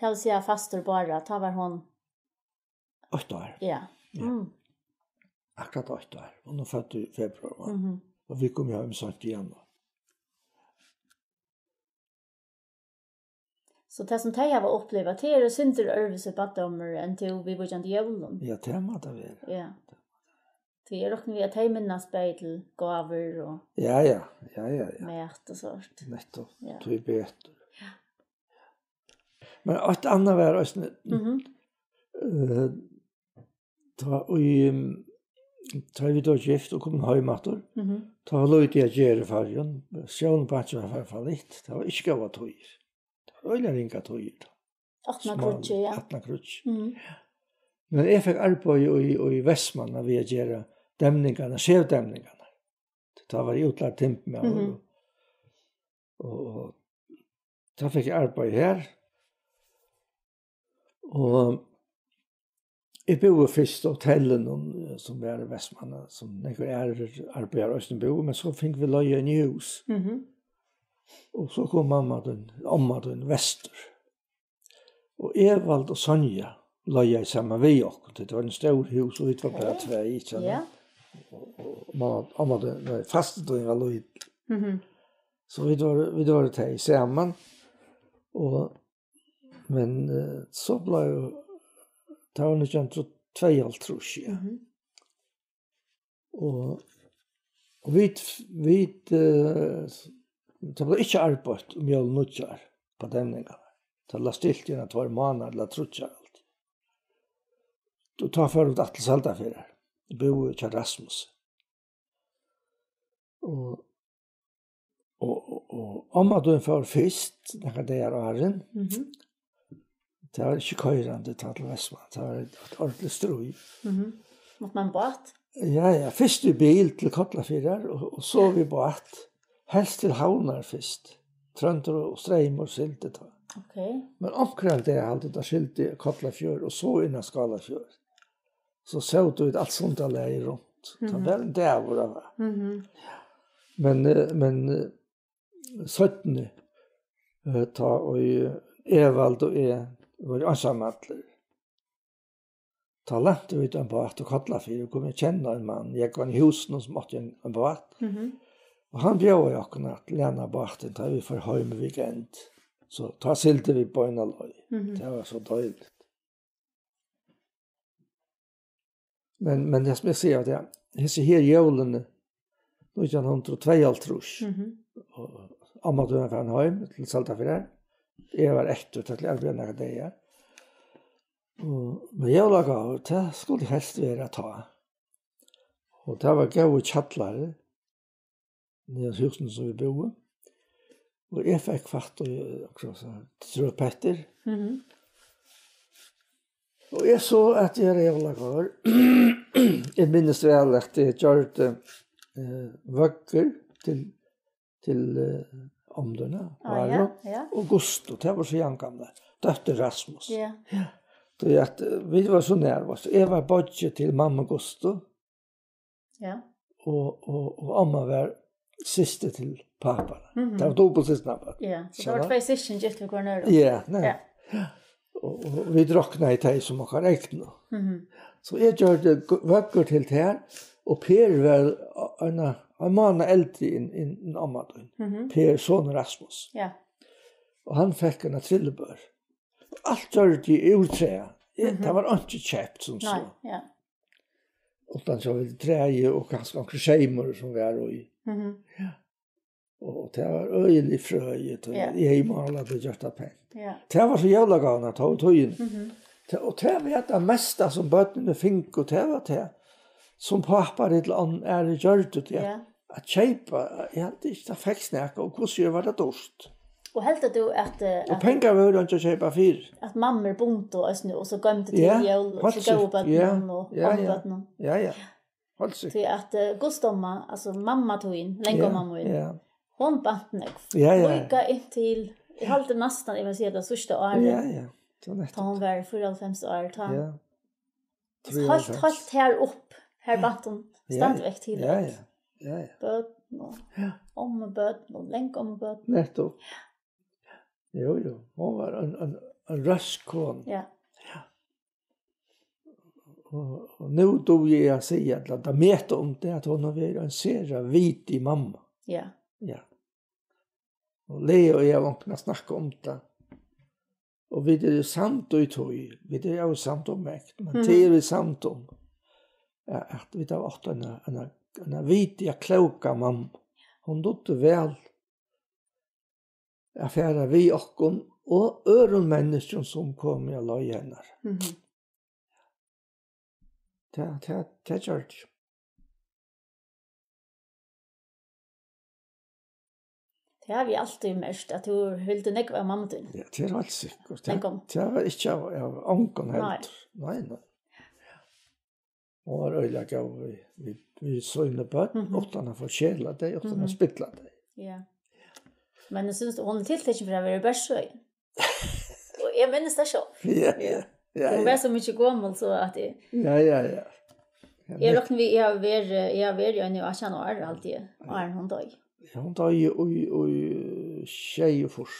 Tað vil siga fastur Bára, tá var hon Eitt ár. Ja. Ja. Mm. Akkurát eitt ár. Hon er fødd í februar, va? Mhm. Og vit komu heim seint í januar. So tað sum tey hava upplivað, tað er eitt sindur øðrvísi barndómur enn tú viðvíkjandi jólum. Ja, tað má tað vera. Ja. Tí eg rokni við, at tey minnast bæði til gávur og Ja, ja, ja, ja, ja. mat og sovorðið. Nettopp. Ja. Tí betur. Ja. Men eitt annað var eisini, Mhm. eh, tá í, um, tá vit vóru gift og komin heim aftur, Mhm. tá var lítið at gera í Føroyum. Sjónbankin var farið fallitt. Tað var ikki góðar tíðir. Tað var øgiliga ringar tíðir tá. Aftan á Smál-, kríggið, ja. aftan á kríggið. Mhm. Men eg fekk arbeiði í, í Vestmanna við at gera demningarnar, skevdemningarnar. Tá var eg útlærdur timburmaður Mhm. og, og, og tá fekk eg arbeiði har. Og eg búði fyrst á hotellinum, eh, sum var í Vestmanna, sum nógvir aðrir arbeiðarar eisini búðu, men so fingu vit leigað eini hús. Mhm. Og so kom mamma tín, omma tín vestur. Og Evald og Sonja leigaðu saman við okkum. Tað var eitt stórt hús, og vit vóru bara Ok. tvey, ikki sant? Ja. Og, og mamma, omma tín, nei, fastir tín var lítil. Mhm. So vit vóru, vit vóru tey saman. Og, men, eh, so bleiv, tað var nítjan hundrað og tveyoghálvtrýss, ja. Mhm. Og, og vit, vit, eh, tað bleiv ikki arbeitt um jól og nýggjár á demningarnar. Tað lá stilt í eina tveir mánaðar, ella tríggjar alt. Og tá fóru vit aftur til Søldarfjarðar. Búðu hjá Rasmus. Og, og, og, og omma tín fór fyrst, nakrar dagar áðrenn. Mhm. Tað var ikki koyrandi tá til Vestmanna. Tað var eitt ordentligt stríð. Mhm. Mátti man bát? Ja, ja. Fyrst í bil til Kollafjarðar og, og so við bát. Helst til Havnar fyrst. Tróndur og Streymur sigldu tá. Ok. Men onkur av degi haldi tað sigldi Kollafjørð og so inn á Skálafjørð. So sótu vit alt sundalagið runt. Tað Mhm. var ein dagur av Mhm. Men, eh, men, eh, seinni, eh, tá ið Evald og eg vóru einsamallir, tá læntu vit ein bát og Kollafjørð, og komu at kenna ein mann, Jógvan í Húsinum, sum átti ein, ein bát. Mhm. Og hann bjóðaði okkum at læna bátin, tá vit fóru heim í weekend. So tá sigldu vit beina leið. Mhm. Tað var so deiligt. Men, men tað sum eg sigi, at eg, hesi her jólini, nítjan hundrað og tveyoghálvtrýss, Mhm. og omma tín var farin heim til Søldarfjarðar, eg var eftir, til arbeiði nakrar dagar. Og, men jólagávur, tað skuldi helst vera tá. Og tað var góður kjallari, niðan í húsinum sum vit búðu. Og eg fekk fatt í, eh, okkurt so, trøpettir. Mhm. Og eg sá at eg hevði jólagávur. Eg minnist væl at eg gjørdi, eh, vøggur til, til, eh, ommu tína, Á, ja, Báru, ja. og Gustu, tey vóru so javngamlar. Dóttir Rasmus. Ja. Ja. Tí at, eh, vit vóru so nær, veitst tú. Eg var beiggi til mammu Gustu. Ja. Og, og, og omma var systir til pápan. Mhm. Tað var dupultsystir. Ja, so tað vóru tvey systkin gift við hvønn øðrum. Ja, nei. Ja. Og, og vit roknaðu tey sum okkara egnu. Mhm. So eg gjørdi g-, vøggur til tær, og Per var ein, ein mánað eldri enn, enn, enn omma tín. Mhm. Per, sonur Rasmus. Ja. Og hann fekk eina trillubør. Alt gjørdi eg úr træ. Eg, Mhm. tað var einki keypt sum so. Nei, ja. Uttan so við træið og kanska onkur seymur sum var í. Mhm. Ja. Og tað var øgilig frøi, tí Ja. eg hevði málað og gjørt tað pent. Ja. Tað var so jólagávan at hava tíðina. Mhm. Ta-, og tað var tað mesta, sum børnini fingu, tað var tað, sum pápar ella ann-, aðrir gjørdu, tað. Ja. At keypa, eg haldi ikki, tað fekst nakað, og hvussu er, var tað dýrt. Og heldur tú at, eh, Og at, pengar vóru einki at keypa fyri. At mammur bundu eisini, og so goymdu til Ja, jól, og heilt til góðu sikkert. Ja, børnunum og ja, ja. Ommubørnunum? Ja, ja. Heilt sikkert. Tí at, eh, Gustomma, altso mamma tín, langomma Ja, mín, ja. hon bant nógv. Ja, ja, ja. Líka inntil, eg haldi næstan, eg vil siga, tað síðsta árið. Ja, ja. So nettupp. Tá hon var fýraoghálvfems ár, tá. Ja. Heilt, Trýoghálvfems. Heilt her upp, her bant hon Ja, stadigvæk til ja, øll. Ja, ja. Ja, ja. Børn og Ja. ommubørn og langommubørn. Nettupp. Jú, jú. Hon var ein, ein, ein røsk kona. Ja. Og, og nú dugi eg at siga, at, at meta um tað, at hon hevur verið ein sera vitig mamma. Ja. Ja. Og Lea og eg hava onkuntíð snakkað um tað. Og vit eru samd í tí. Vit eru jo samd um mangt, men Mhm. tað eru vit samd um. Ja, at vit hava átt eina, eina, eina vitiga, klóka mammu. Hon dugdi væl at fara við okkum og øðrum menniskjum, sum komu á leið hennara. Mhm. Tað, tað, tað gjørdi. Tað havi eg altíð merkt, at tú vildi nógv av mammu tíni. Ja, tað er heilt sikkurt. Tað, Nógv. tað var ikki av, av ongum Nei. heldur. Nei, nei. Hon var øgiliga góð við, við, við síni børn, Mhm. uttan at forkela tey, uttan at Mhm. spilla tey. Ja. Men eg syns, hon er tiltikin fyri at vera í Bersøy. Og eg minnist tað sjálv. Ja, ja, ja, Hon ja. var so mikið gomul, so at eg, Ja, ja, ja. Ja, eg men rokni við, eg havi verið, eg havi verið í eini átjan ár, haldi eg, áðrenn hon doyði. Ja, hon doyði í, í, í sjeyogfýrs.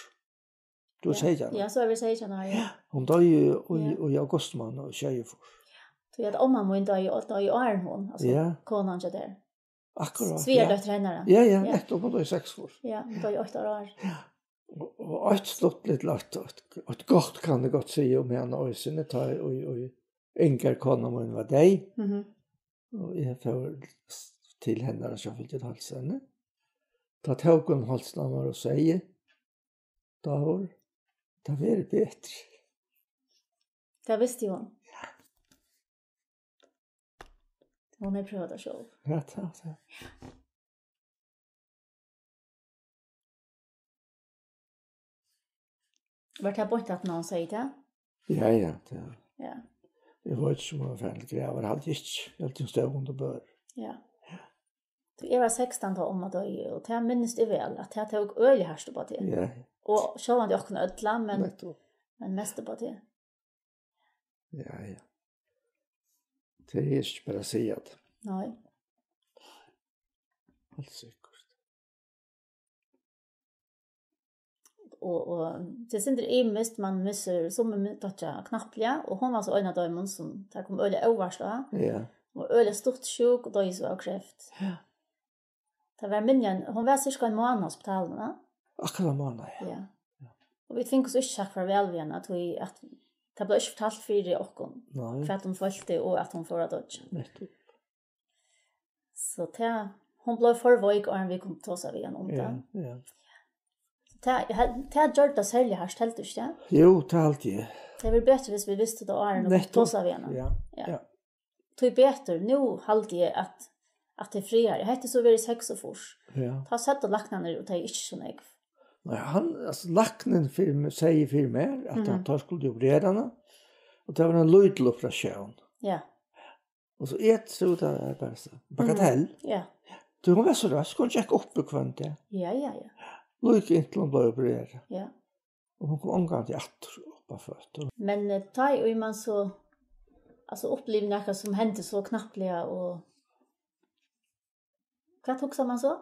Tú er Ja. seytjan ár. Ja, so eri eg seytjan ár, ja. Hon doyði í, Ja. í augustmánaði í sjeyogfýrs. Tí at omma mín doyði, doyði áðrenn hon, altso Ja. konan hjá tær. Akkurát, ja. Svigardóttir hennara. Ja, ja, Ja. nettupp, hon doyði í seksogfýrs. Ja, hon doyði eitt ár áðrenn. Ja. Og, og eitt stuttligt lætt, eitt, eitt gott kann eg gott siga um hana eisini, tá í, í, í Inger kona mín var deyð. Mhm. Og eg fór s-, til hennara, so fylgdi eg heilsa henni. Tá tók hon hálsin á mær og segði, Dagur, tað verður betri. Tað visti hon. Ja. Hon hevur prøvað tað sjálv. Ja, tað, tað. Var tað beint at hon segði tað? Ja, ja, tað. Ja. Eg veit ikki, um hon var farin til gravar, haldi eg ikki. Eg helt, hon stóð undir bør. Ja. Tí eg var sekstan tá omma doyði, og tað minnist eg væl, at tað tók øgiliga hart upp á teg. Ja. Og sjálvandi okkum øll, men, Nettupp. men mest upp á teg. Ja, ja. Tað er ikki bara at siga tað. Nei. Heilt sikkurt. Og, og tað er sindur ymiskt, man missir, summi mi-, doyggja knappliga, og hon var so ein av teimum, sum tað kom øgiliga óvart á. Ja. Hon var øgiliga stutt sjúk og doyði so av kreft. Ja. Tað var minni enn, hon var cirka ein mánað á spitalinum, ja? Akkurát ein mánað, ja. Ja. Og vit fingu so ikki sagt farvæl við hana, tí at tað bleiv ikki fortalt fyri okkum, Nei. hvat hon følti og at hon fór at doyggja. Nettupp. So tað, hon bleiv for veik, áðrenn vit kundu tosa við hana um Ja, tað. ja. Tað, tað gjørdi tað serliga hart, heldur tú ikki tað? Jú, tað haldi eg. Tað hevði verið betri, viss vit vistu tað áðrenn og Nettupp. tosa við hana. Ja, Ja. ja. Tí betur, nú haldi eg, at, at tað er frægari. Hetta er so verið seksogfýrs. Ja. Tá søgdu læknarnir, og tað er ikki so nógv. Nei, hann, altso, læknin fyri meg, segði fyri mær, at Mhm. hann, teir skuldu operera hana, og tað var ein lítil operatión. Ja. Og so eg trúði, tað var bara so, bagatell. Mhm. Ja. Tí hon var so røsk, hon gekk upp í hvønn dag. Ja, ja, ja. Líka inntil hon bleiv opererað. Ja. Og hon kom ongantíð aftur upp á føtur. Men, eh, tá ið man so, altso, upplivir nakað sum hendi so knappliga, og hvat hugsar man so?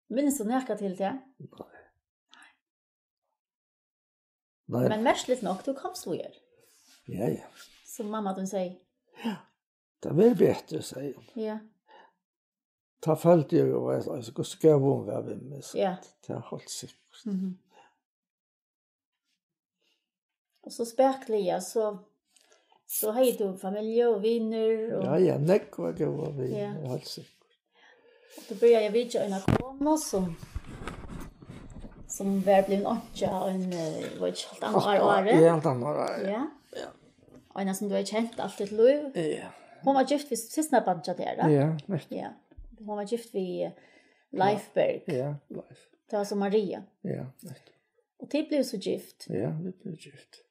Minnist tú nakað til tað? Nei. Men merkiligt nokk, tú komst víðari. Ja, ja. Sum mamma tín segði. Tað verður betri, segði hon. Ja. Tá føldi eg jo, at, at, hvussu góð hon var við meg, so Ja. tað er heilt sikkurt. Mhm. Og so spakuliga, so, so hevði tú familju og vinir og Ja, ja, nógvar góðar vinir, Ja. heilt sikkurt. Og tú byrjaði at vitja eina konu, sum, Sum var blivin einkja ein, eh, eg veit ikki, hálvt annað ár, ári. Ja, hálvt annað ár, ja. Ja. Ja. Eina sum tú hevur kent alt títt lív. Ja. Hon var gift við systkinabarn hjá tær, ja? Ja, nettupp. Ja. Hon var gift við, eh, Leif Berg. Ja, Leif. Tað var so Maria. Ja, nettupp. Og tit blivu so gift. Ja, vit blivu gift.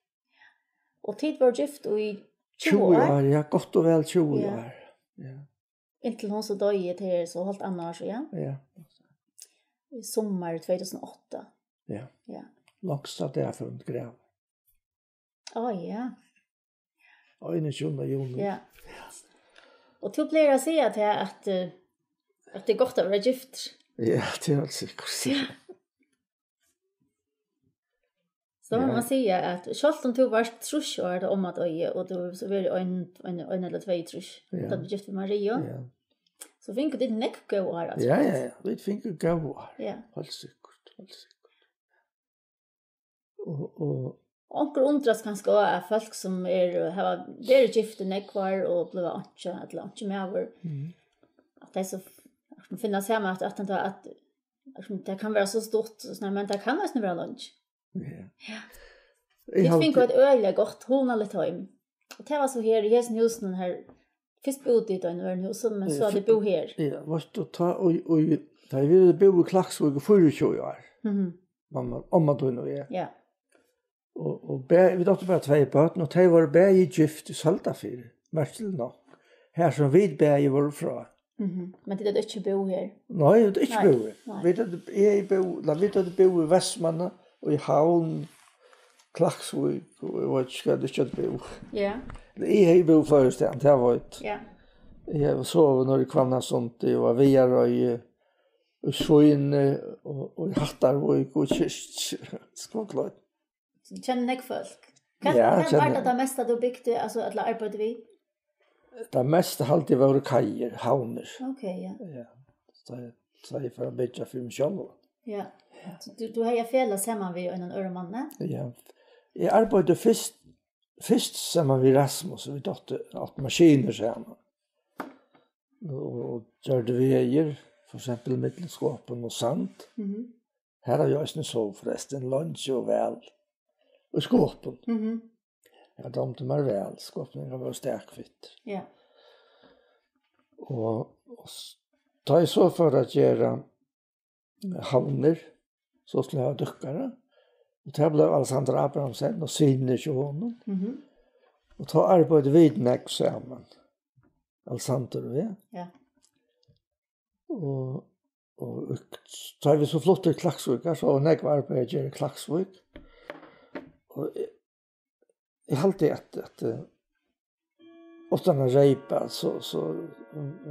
Og tit vóru gift í tjúgu ár? Tjúgu ár, ja, gott og væl tjúgu ár. Ja. Ja. Inntil hon so doyði, tað er so hálvt annað ár síðan. Ja. Í summar tvey túsund og átta. Ja. Ja. Longsta dag før hon grav. Á, ja. Einogtjúgunda juni. Ja. Og tú plagar at siga tað at, eh, at tað er gott at vera giftur. Ja, tað er heilt sikkurt. Ja. So má man siga at sjálvt um tú vart trýss ár, tá omma doyði, og tú hevur so verið ein, ein, ein ella tvey trýss, ja, tá tú gift við Maria, ja, so fingu tit nógv góð ár, altso. Ja, ja, ja, vit fingu góð ár. Ja. Heilt sikkurt, heilt sikkurt. Og, og onkur undrast kanska á at fólk sum er, hava verið gift í nógv ár og blivið einki, ella einki maður, mhm, at tey so, at finna saman at, at, at, at tað kann vera so stutt, so, men tað kann eisini vera leingi. Ja. Ja. Eg Vit haldi fingu eitt øgiliga gott, hugnaligt heim. Og tað var so her í hesum húsinum her. Fyrst búðu tit í einum øðrum húsum, men so hava tit búð her. Ja, veitst tú, tá, og, og, tá eg búði í Klaksvík í fýraogtjúgu ár. Mhm. Mamma, omma tín og eg. Ja. Og, og be-, vit áttu bara tvey børn, og tey vóru bæði gift í Søldarfirði, merkiligt nokk. Har sum vit bæði vóru frá. Mhm. Men tit høvdu ikki búð her? Nei, vit høvdu ikki búð her. Nei. Vit høvdu, eg búð, la, vit høvdu búð í Vestmanna og í Havn, Klaksvík, og eg veit ikki, hvar vit ikki høvdu búð. Ja. Eg hevði búð fleiri staðni, tað veit eg. Ja. Eg havi sovið norður í Hvannasundi og á Viðareiði, í Svínoy og, og í Hattarvík og í Kirkju. Skotland. So tú kennir nógv fólk? Hvat, ja, hvat var tað, tað mesta tú bygdi, altso, ella arbeiddi við? Tað mesta haldi eg vóru kaiir, havnir. Ok, ja. Ja. So eg, so eg fór at byggja fyri meg sjálvan. Ja. So tú, tú hevði eitt felag saman við einum øðrum manni? Ja. Eg arbeiddi fyrst, fyrst saman við Rasmus, vit áttu, áttu maskinur saman. Og gjørdu vegir, for eksempel millum Skopun og Sand. Mhm. Har havi eg eisini sovið forrestin, leingi og væl. Í Skopun. Mhm. Har dámdi mær væl, Skopun var stakfittur. Ja. Og, og s-, tá eg so fór at gera havnir, so skuldi eg hava dúkkarar. Og tað bleiv Alexander Abrahamsen og synir hjá honum. Mhm. Og tá arbeiddu vit nógv saman. Alexander og eg. Ja. Og, og tá vit so fluttu til Klaksvíkar, so var nógv arbeiði at gera í Klaksvík. Og eg, eg haldi at, at, eh, uttan at reypa, so, so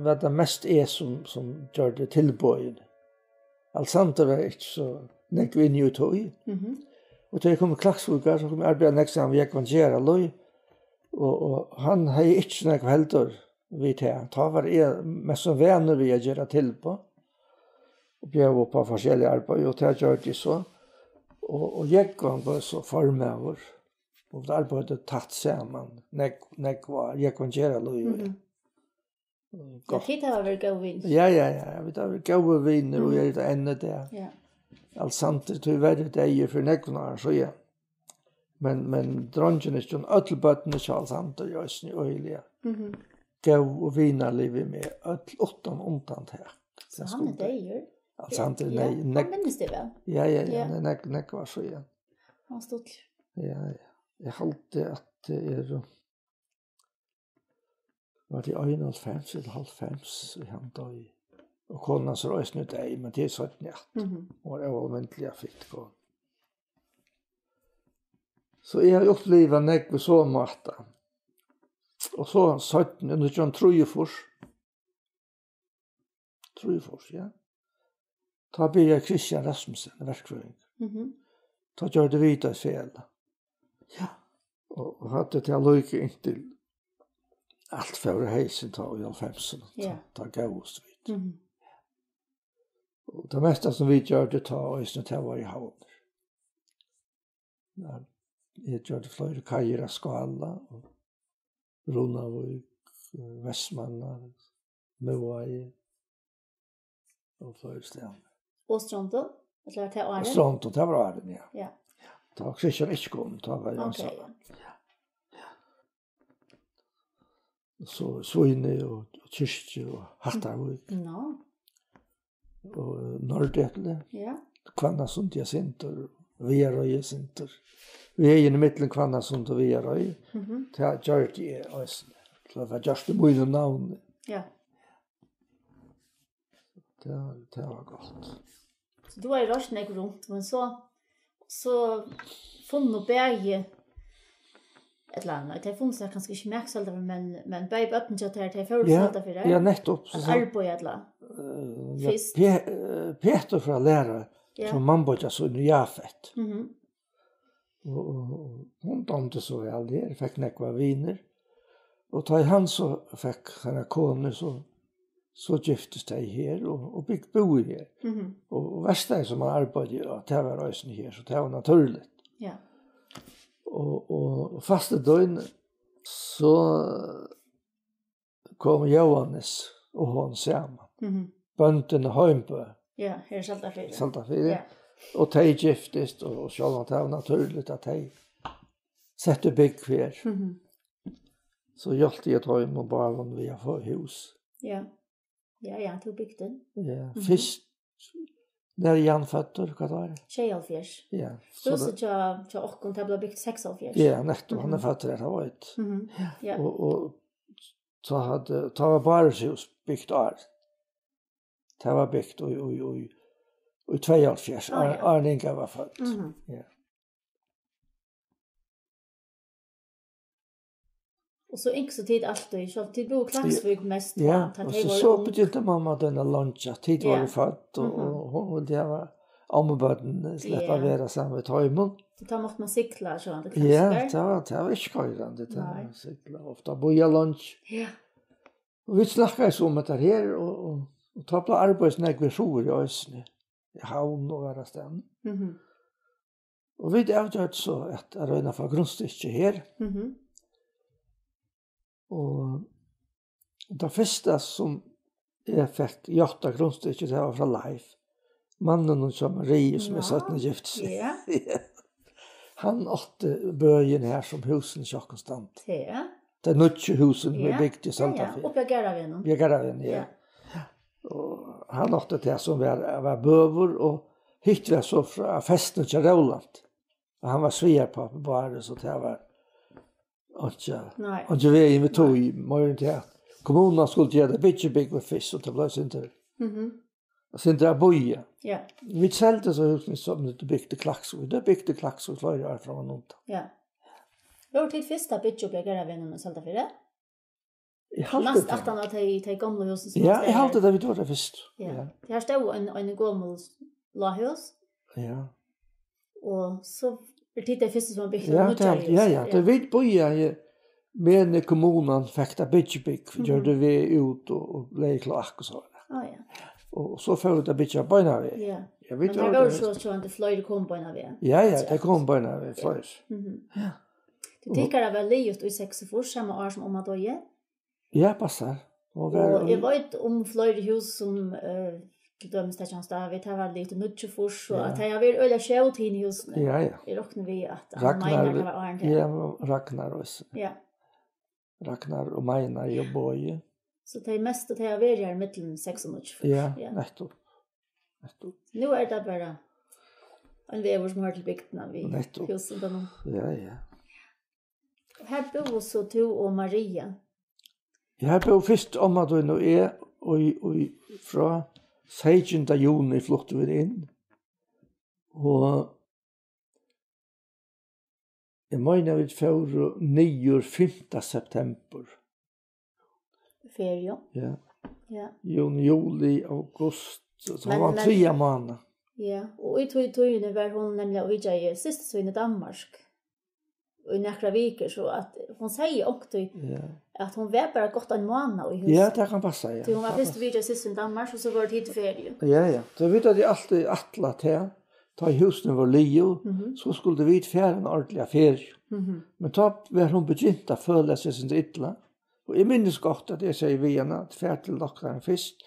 var tað mest eg sum, sum gjørdi tilboðini. Alexander var ikki so nógv inni í tí. Mhm. Og tá eg kom til Klaksvíkar, so kom eg arbeiða nógv saman við Jógvan Gerðahlíð. Og, og hann hevði ikki so nógv heldur við tað. Tá var eg mest sum vanur við at gera tilboð og bjóða upp á forskellig arbeiði, og tað gjørdi eg so. Og, og Jógvan var so formaður, og vit arbeiddu tætt saman, nógv, nógv ár, Jógvan Gerðahlíð og eg. Mhm. Og ja, gott. Tit hava verið góðir vinir. Ja, ja, ja, vit hava verið góðir vinir, og eru tað enn í dag. Ja. Alexander, tíverri deyður fyri nógvum árum síðan. Men, men dreingirnir hjá honum, øll børnini hjá Alexander, eru eisini øgiliga góð og vinarlig við meg, øll uttan undantak. So hann er deyður? Alexander, ja, nei, hann minnist eg væl. Ja, ja, ja, ja, nei, nógv, nógv ár síðan. Hann var stuttligur. Ja, ja. Eg haldi at tað er, var tað einoghálvfems ella hálvfems, ið hann doyði. Og konan hans er eisini deyð, men tað er seinni aftur. Mhm. Hon var óalmindiliga fitt kona. So eg havi upplivað nógv í so máta. Og so seinni, nítjan hundrað og trýogfýrs. Trýogfýrs, ja. Tá byrjaði Kristian Rasmussen, verkfrøðingur. Mhm. Tá gjørdu vit eitt felag. Ja. Og, og høvdu tað líka inntil alt fór í heysin tá í hálvfemsunum. Ja. Tá, tá góvust vit. Mhm. Og tað mesta sum vit gjørdu tá eisini, tað var í havnir. Ja, eg gjørdi fleiri kaiir á Skála, og Runavík, Vestmanna, Miðvági og fleiri staðni. Og Strondum? Ella var tað áðrenn? Strondum, tað var áðrenn, ja. Ja. Tá var Kristian ikki komin, tá var eg einsamallur. Ja. So Svínoy og, og Kirkju og Hattarvík. Nå. Og Norðdepli. Ja. Hvannasund, ja, sindur. Viðareiði sindur. Vegin millum Hvannasund og Viðareiði. Mhm. Tað gjørdi eg eisini. So tað var gjørt í mínum navni. Ja. Tað, tað var gott. So tú hevur reist nógv runt, men so, so funnu bæði, ella nei, tey funnu sær kanska ikki mak Søldarfirði, men, men bæði børnini hjá tær, tey fóru til Søldarfjarðar. Ja, nettupp. At arbeiða ella? Eh, ja, fyrst. Pe-, eh, Petur fór at læra, ja, hjá mammubeiggi sínum, Jafet. Mhm. Og, og, og hon dámdi so væl her, fekk nógvar vinir. Og tá ið hann so fekk sína konu, so, so giftust tey her og, og bygd, búðu her. Mhm. Og, og verkstaðið, sum hann arbeiddi á, tað var eisini her, so tað var natúrligt. Ja. Og, og, og fastidøgn, so kom Jóhannes og hon saman. Mhm. Bóndin á Heimbø. Ja, her í Søldarfirði. Søldarfirði. Ja. Og tey giftust, og, og sjálvandi tað var natúrligt at tey settu búgv her. Mhm. So hjálpti eg teimum báðum við at fáa hús. Ja. Ja, ja, tú bygdi. Ja, mhm, fyrst, nær Jan føddur, hvat var tað? Sjeyoghálvfjerðs. Ja, so húsið tað hjá, hjá okkum, tað bleiv bygt seksoghálvfjerðs. Ja, nettupp, hann er, mhm, føddur her, hann veit. Mhm. Ja. Og, og tá hevði, tá var Bárðshús bygt áðrenn. Tað var bygt í, í, í, í tveyoghálvfjerðs, á, ja, áðrenn Inga var fødd. Mhm. Ja. Og so ynsktu tit altíð, so tit búðu í Klaksvík mest, ja, tá, tá og tey so, vóru so ung. Begynti mamma at leingja, tit, ja, vóru fødd, og, mhm, og hon vildi hava ommubørnini, sleppa, ja, at vera saman við teimum. Og tá mátti man sigla, so hann, til Klaksvíkar. Ja, tað var, tað var ikki koyrandi, tað, nei, var sigla. Ofta bíða leingi. Ja. Og vit snakkaðu so um hetta her, og, og, og tá bleiv arbeitt nógv í Suðuroy eisini, í Havn og aðrastaðni. Mhm. Og vit avgjørdu so at, at royna at fáa grundstykki her. Mhm. Og, og tað fyrsta sum eg fekk játtað grundstykki, tað var frá Leif, manninum hjá Marie, sum eg, ja, seinni gifti meg. Ja. Hann átti bøin her, sum húsini hjá okkum standa. Ja. Tey nýggju húsini, ja, vit bygdu í, ja, ja, Søldarfirði. Uppi á Garðavegnum. Uppi á Garðavegnum, ja. Ja. Og hann átti tað sum var, var bøur, og hitt var so frá festini hjá Rólant. Og hann var svigarpápi Bárðar, so tað var einki, nei, einki vegin við tí, meira enn tað. Kommunan skuldi gera byggibúgv fyrst, og tað bleiv sindur, mhm, sindur at bíða. Ja. Vit seldu so húsini, sum vit bygdu í Klaksvík. Vit bygdu í Klaksvík fleiri ár frammanundan. Ja. Vóru tit fyrst at byggja uppi á Garðavegnum í Søldarfirði? Eg haldi tað. Næst aftan á tey, tey gomlu húsini sum, ja, eg haldi tað, vit vóru tað fyrst. Ja. Ja. Her stóð ein, ein gomul lághús. Ja. Og so eru tit tey fyrstu, sum hava bygt, ja, nýggjar hús. Ja, ja, ja. Tað vit bíðaðu, meðan kommunan fekk tað byggibúgv, mhm, gjørdi veg út og, og legði kloakk og so. Á, ja. Og so fóru vit at byggja beinanvegin. Ja. Ja, vit, men har vóru so sjálvandi fleiri komu beinanvegin. Ja, ja, tey komu beinanvegin, fleiri. Mhm. Ja. Tí tykkara var liðugt í seksogfýrs, sama ár sum omma doyði. Ja, passar. Og var, og eg veit um fleiri hús sum, eh, til dømis tað hjá David, tað var liðugt í níggjuogfýrs, og, ja, at tey hava verið øgiliga skjót, hini húsini. Ja, ja. Eg rokni við, at hann Ragnar, meinar, tað var áðrenn tað. Ja, Ragnar eisini. Ja. Ragnar og Meinar, ja, Bogi. So tey mestu, tey hava verið her millum seks og níggjuogfýrs. Ja, ja, nettupp. Nettupp. Nú er tað bara ein vegur, sum hoyrir til bygdina, við, nettupp, húsum, tað nú. Ja, ja. Og her búðu so tú og Maria? Ja, her búðu fyrst omma tín og eg, og, og frá seytjanda juni fluttu vit inn. Og eg meini, at vit fóru niður fimta septembur. Feriu. Ja. Ja. Juni, juli, august, so, so men, var men, triðja mánað. Ja, og í tí tíðini var hon nemliga og vitjaði systur sína í Danmark í nakrar vikur, so at hon segði onkuntíð, ja, at hon var bara gott ein mánað í hús. Ja, tað kann passa, ja. Tí hon var fyrst og vitjaði systur sína í Danmark, og so vóru tit í feriu. Ja, ja. So vit høvdu altíð ætlað tað, tá ið húsini vóru liðug, mhm, so skuldu vit fara eina ordiliga feriu. Mhm. Men tá var hon begynt at føla seg sindur illa, og eg minnist gott, at eg segði við hana, at far til doktaran fyrst,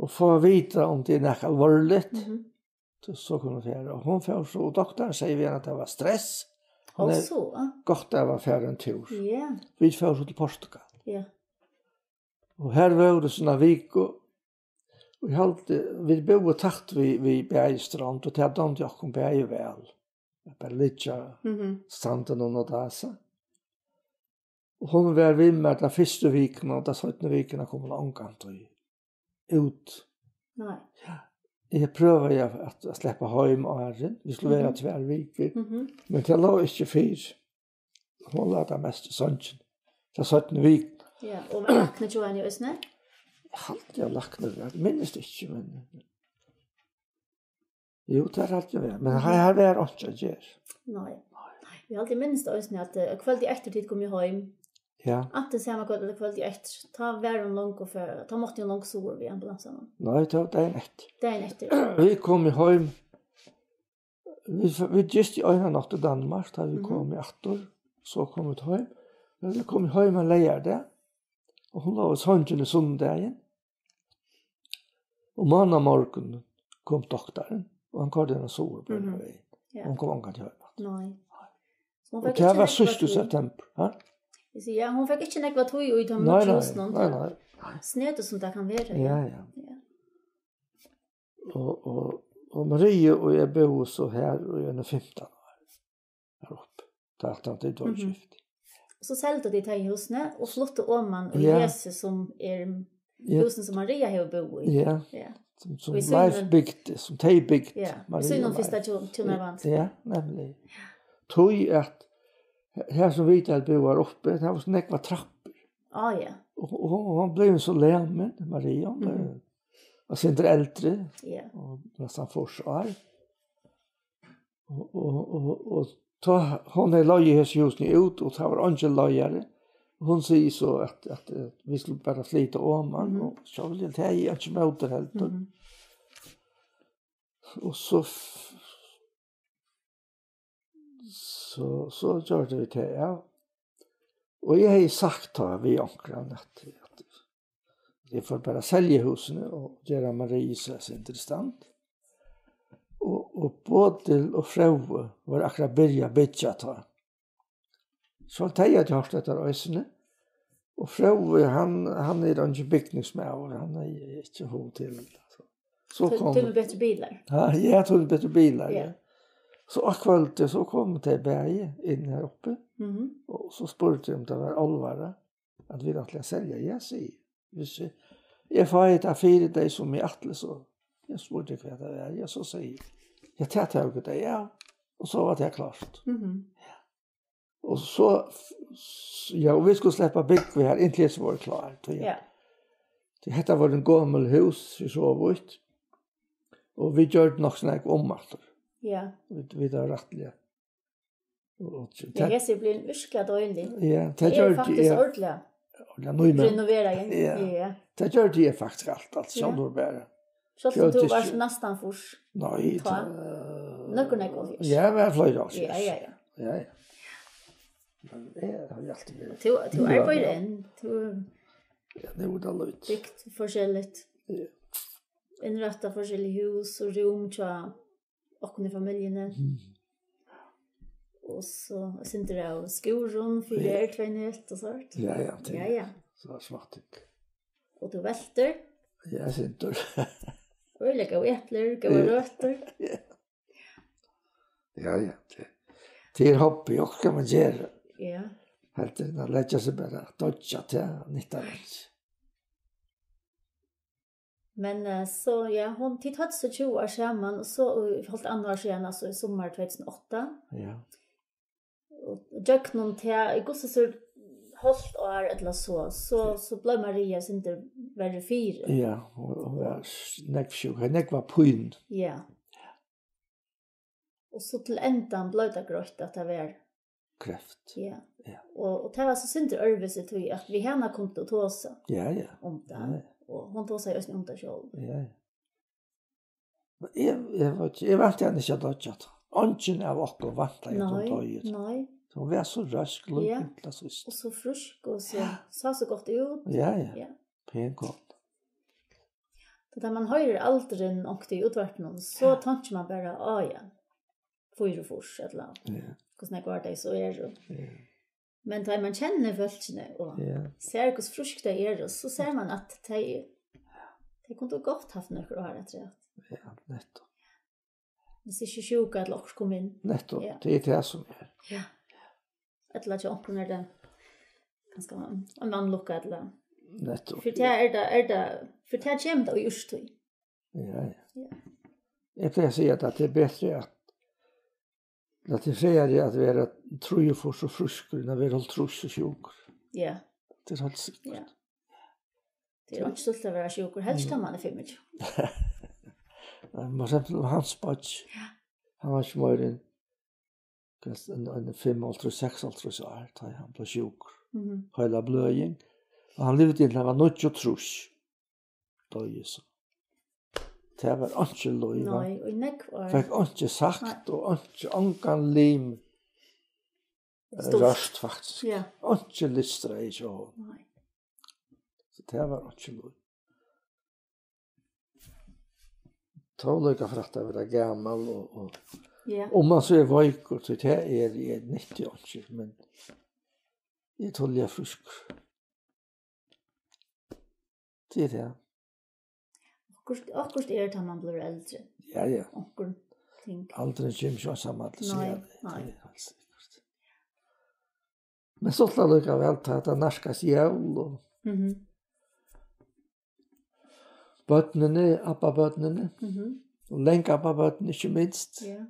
og fá at vita, um tað er nakað alvorligt. Mhm. So, so kunnu vit fara. Og hon fór so, og doktarin segði við hana, at tað var stress. Hon er Og so, gott av at fara ein túr. Ja, Vit fóru so til Portugal. Ja. Og her vóru so eina viku, og eg haldi, vit búðu tætt við, við bæði strond, og tað dámdi okkum bæði væl. At bara liggja Mhm. strandin og dasa. Og hon var við mær ta fyrstu vikuna, og ta seinnu vikuna kom hon ongantíð út. Nei. Eg prøvaði at, at, at sleppa heim áðrenn. Vit skuldu vera Mhm. tvær vikur. Mhm. Men tað lá ikki fyri. Hon lá tað mest í songini. Ta seinnu vikuna. Ja, og var lækni hjá henni eisini? Eg haldi, at lækni var. Minnist ikki, men Jú, tað haldi eg var. Men her, her var einki at gera. Nei. Eg haldi, eg minnist eisini, at, eh, kvøldið eftir tit komu heim, Ja. antin sama kvøld ella kvøldið eftir, tá var hon longu fer-, tá mátti hon longu suður við ambulansanum. Nei, tað var dagin eftir. Dagin eftir. Vit komu heim. Vit, vit gistu eina nátt í Danmark, tá vit Mhm. komu aftur. So komu vit heim. Men vit komu heim ein leygardag, og hon lá í songini sunnudagin. Og mánamorgun kom doktarin, og hann koyrdi hana suður Mhm. beinanvegin. Ja. Hon kom ongantíð heim aftur. Nei. So hon Og fekk tað ikki var nógva síðsta tíð. september, ha? Eg sigi, ja, hon fekk ikki nógva tíð í teimum Nei, nýggju nei, húsunum, nei, tá. nei. Snedigt sum tað kann vera, Ja, ja. ja. Og, og, og Maria og eg búðu so her í eini fimtan ár. Her uppi. Tað er aftan til Mhm. dvølvskifti. So seldu tit tey húsini og fluttu oman í Ja. hesi, sum er Ja. húsini, sum Maria hevur búð í. Ja. Ja. Sum, sum Og í Leif sínum bygdi, sum tey bygdu, Ja, í Maria sínum og fyrsta Leif. hjún-, hjúnarvandi. Ja, nemliga. Tí at he-, her sum vit har búðu har uppi, tað var so nógvar trappur. Á, ja. Og, og hon, hon bleiv so lamin, Maria, hon bleiv Mhm. og sindur eldri, Ja. og næstan fýrs ár. Og, og, og, og tá hon hevði leigað hesi húsini út, og tá var eingin leigari, og hon sigur so, at, at, eh, vit skulu bara flyta oman, Mhm. og so vildi tað ikki móti heldur. Mhm. Og so f-, so, so gjørdu vit tað, ja. Og eg hevði sagt tá við onkran, at, at eg fór bara at selja húsini og gera Marie so interessant. Og, og Bodil og Fróði var akkurát byrjað at byggja tá. So tey høvdu hoyrt hetta eisini. Og Fróði, hann, hann er eingin bygningsmaður, hann hevði ikki hug til, altso. So Tø-, kom tømir betri bilar. Ja, ja, tømir betri bilar, Ja. ja. So á kvøldið, so komu tey bæði inn her uppi. Mhm. Og so spurdu tey um tað var álvara, at vit ætlaðu at selja. Ja, sigi eg. Hvis eg, eg fái tað fyri tey, sum eg ætli, so. Eg spurdi, hvat tað var. Ja, so sigi eg, ja, tað tóku tey, ja. Og so var tað klárt. Mhm. Og so, s-, ja, og vit skuldu sleppa at búgva her, inntil hesi vóru klár, tí Ja. tí hetta var ein gomul hús í Sovít, og vit gjørdu nokk so nógv um aftur. Ja. Vit, vit hava rættiliga. Og, og Ja, tað hesi er blivin virkuliga deilig. Ja, tað Tað er gjørdi faktiskt eg. ordiliga Ja, nú, men renoverað, ja. Ja. Ja. Tað gjørdi eg faktiskt alt, alt Ja. sjálvur bara. Sjálvt um tú Gjørdi vart ikki. næstan fýrs. Nei, Tá. tað Nøkur, nøkur hálvfjerðs. Ja, eg var fleiri ár. Ja, ja, ja. Ja, ja. Men eg havi altíð verið Tú, tú Ja, arbeiðir ja. enn. Tú Ja, nú er tað lítið. Bygd forskelligt. Ja. Innrætta forskellig hús og rúm hjá okkum í familjuni. Mhm. Og so eitt sindur av skúrum fyri Ja. her tvey nett og sovorðið. Ja, ja, tað Ja, ja. so er smátt ting. Og tú veltur. Ja, eitt sindur. Og eg leggi góð eplir, góðar Ja. røtur. Ja. Ja, ja, tað, tað er hobby, og hvat skal man gera? Ja. Heldur enn at leggja seg bara at doyggja til nyttar ikki. Men, eh, so, ja, hon, tit høvdu so tjúgu ár saman, og so í hálvt annað ár síðan, altso í summar tvey túsund og átta. Ja. Og gjøgnum tað, í hvussu so hálvt ár ella so, so, so bleiv Maria sindur verri fyri. Ja, og, og var s-, nógv sjúk, hevði nógva pínu. Ja. Og so til endan bleiv tað greitt, at tað var Kreft. Ja. Ja. Og, og tað var so sindur øðrvísi, tí at við hana kundi tú tosa Ja, ja. um tað. Ja, ja. Og hon tosaði eisini um tað sjálv. Ja, ja. Men eg, eg veit ikki, eg væntaði hana ikki at doyggja. Eingin av okkum væntaði, at hon Nei, doyði. nei. Hon var so røsk, Ja. lítil til síðst. Og so frísk, og so, Ja. sá so gott út. Ja, ja. Ja. Pen kona. Tá man hoyrir aldurin onkuntíð í útvarpinum, so Ja. Tonkir man bara, á ja, fýraogfýrs, ella Ja. hvussu nógv ár tey so eru. Ja. Men tá man kennir fólkini og Ja. sær, hvussu frísk tey eru, so sær man, at tey, tey kundu gott havt nøkur ár afturat. Ja, nettupp. Hvis ikki sjúka ella okkurt kom inn. Nettupp, Ja. tað er tað sum er. Ja. Ella hjá onkrum er tað kanska ein, ein vanlukka ella Nettupp. Fyri tað er tað, er tað, fyri tað kemur tað í úrtíð. Ja, ja. Ja. Eg plagi at siga at tað er betri at, at tað er fegurri at vera trýogfýrs og frískur enn at vera hálvtrýss og sjúkur. Ja. Tað er heilt sikkurt. Ja. Tað er ikki stuttligt at vera sjúkur, helst tá man er fimmogtjúgu. Man sær til Hans Bach. Ja. Hann var ikki meira enn, kanska ein, ein fimmoghálvtrýss, seksoghálvtrýss ár, tá hann bleiv sjúkur. Mhm. Heilabløðing. Og hann livdi inntil hann var níggjuogtrýss. Doyði so. Tað var einki lív, va? Nei, og í nógv ár. Fekk einki sagt Nei. Og einki, ongan lim Stort. Rørt, faktiskt. Ja. Einki lystir hjá honum. Nei. So tað var einki lív. Tó líka for at vera gamal og, og Ja. Om man so er veikur, so tað er, er nyttig einki, men eg toli frískur. Tað er tað. Okkurt, okkurt er, tá man blívur eldri. Ja, ja. Onkur ting. Aldrin kemur ikki einsamallur, Nei, siga tey. Nei. Tað er heilt sikkurt. Men so allíkavæl, tá tað nærkast jól og Mhm. Børnini, abbabørnini, Mhm. og langabbabørnini, ikki minst. Ja.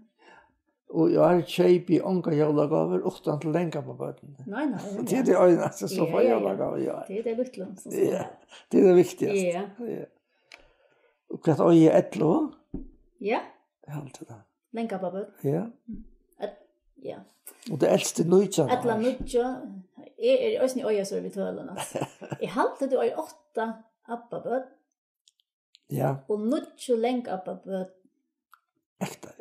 Og í ár keypi eg ongar jólagávur uttan til langabbabørnini. Nei, nei, nei. Tað er tað einasta, sum Ja, fær ja, ja. jólagávur í ár. Tað er tey lítlu, sum skal Ja, hava. Tað er tað viktigasta. Ja. Ja. Og hvat eigi eg, ellivu? Ja. Eg haldi tað. Langabbabørn. Ja. Ell-, ja. Og tað elsta er nítjan Ella ár. Níggju. Eg eri eisini í Oyasoy við tølum, altso. Eg haldi, tú eigur átta abbabørn. Ja. Og níggju langabbabørn. Ekta.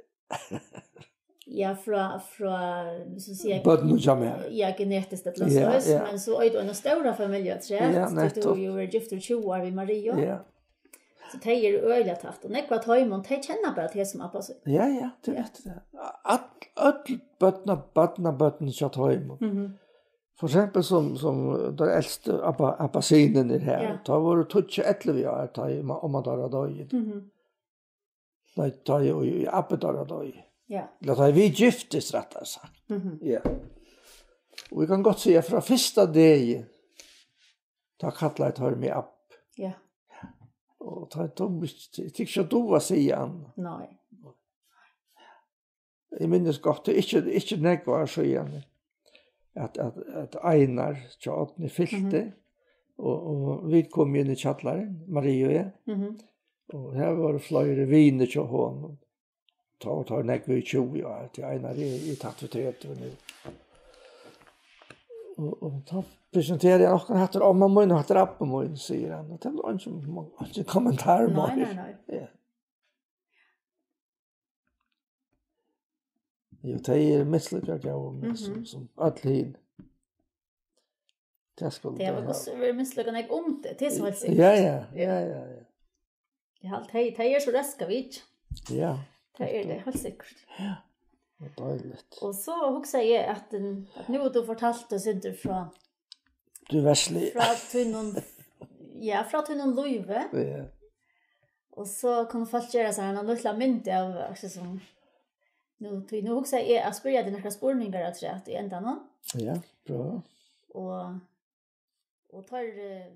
Ja, frá, frá, so siga Børnum hjá mær. Ja, genetiskt ella Ja, soleiðis, ja. Men so eigur tú eina stóra familju afturat, Ja, tí tú nettupp. Hevur jú verið giftur í tjúgu ár við Mariu. Ja. So tey eru øgiliga tætt, og nógv av teimum, tey kenna bara teg sum abba sín. Ja, ja, tað er Ja. rætt, tað. Øll, øll børna-, barnabørn hjá teimum. Mhm. For eksempel sum, sum teir elstu abba-, abbasinirnir her. Ja. Tá vóru tey ellivu ár, tá ið ma-, omma teirra doyði. Mhm. Nei, tá ið, ið abbi teirra doyði. Ja. Ella tá ið vit giftust, rættari sagt. Mhm. Ja. Og eg kann gott siga, frá fyrsta degi, tá kallaðu teir meg abb. Ja. Og tá tók meg ikki, eg tykist ikki at duga at siga annað. Nei. Eg minnist gott, tað er ikki, ikki nógv ár síðani, at, at, at Einar hjá Árna fylti, Mhm. og, og vit komu inn í kjallaran, Maria og eg. Mhm. Og her vóru fleiri vinir hjá honum. Tá, tá er nógv í tjúgu ár, tí Einar er, er tætt við tretivu nú. Og, og tá presenteraði hann okkum, hatta er omma mín, og hatta er abbi mín, sigur hann. Og tað var eingin, eingin kommentar Nei, meir. Nei, nei. Ja. Jú, tey eru mislíka góð, men Mhm. sum, sum øll hini. Tað skulu Tey hava tey hvussu hava. Verið mislíka nógv um teg, tað er so heilt sikkurt. Ja, ja, ja, ja, ja. Eg haldi, tey, tey eru so rask at vitja. Ja. Tað eru tey, heilt sikkurt. Ja. Og deiligt. Og so hugsaði eg at, um, at nú hevur tú fortalt eitt sindur frá Tú versli. Frá tínum, ja, frá tínum lívi. Ja. Og so kunnu fólk gera sær eina lítla mynd av, altso, sum, nú, tí nú hugsaði eg at spyrja teg nakrar spurningar afturat í endanum. Ja, prøva. Og, og teir, eh,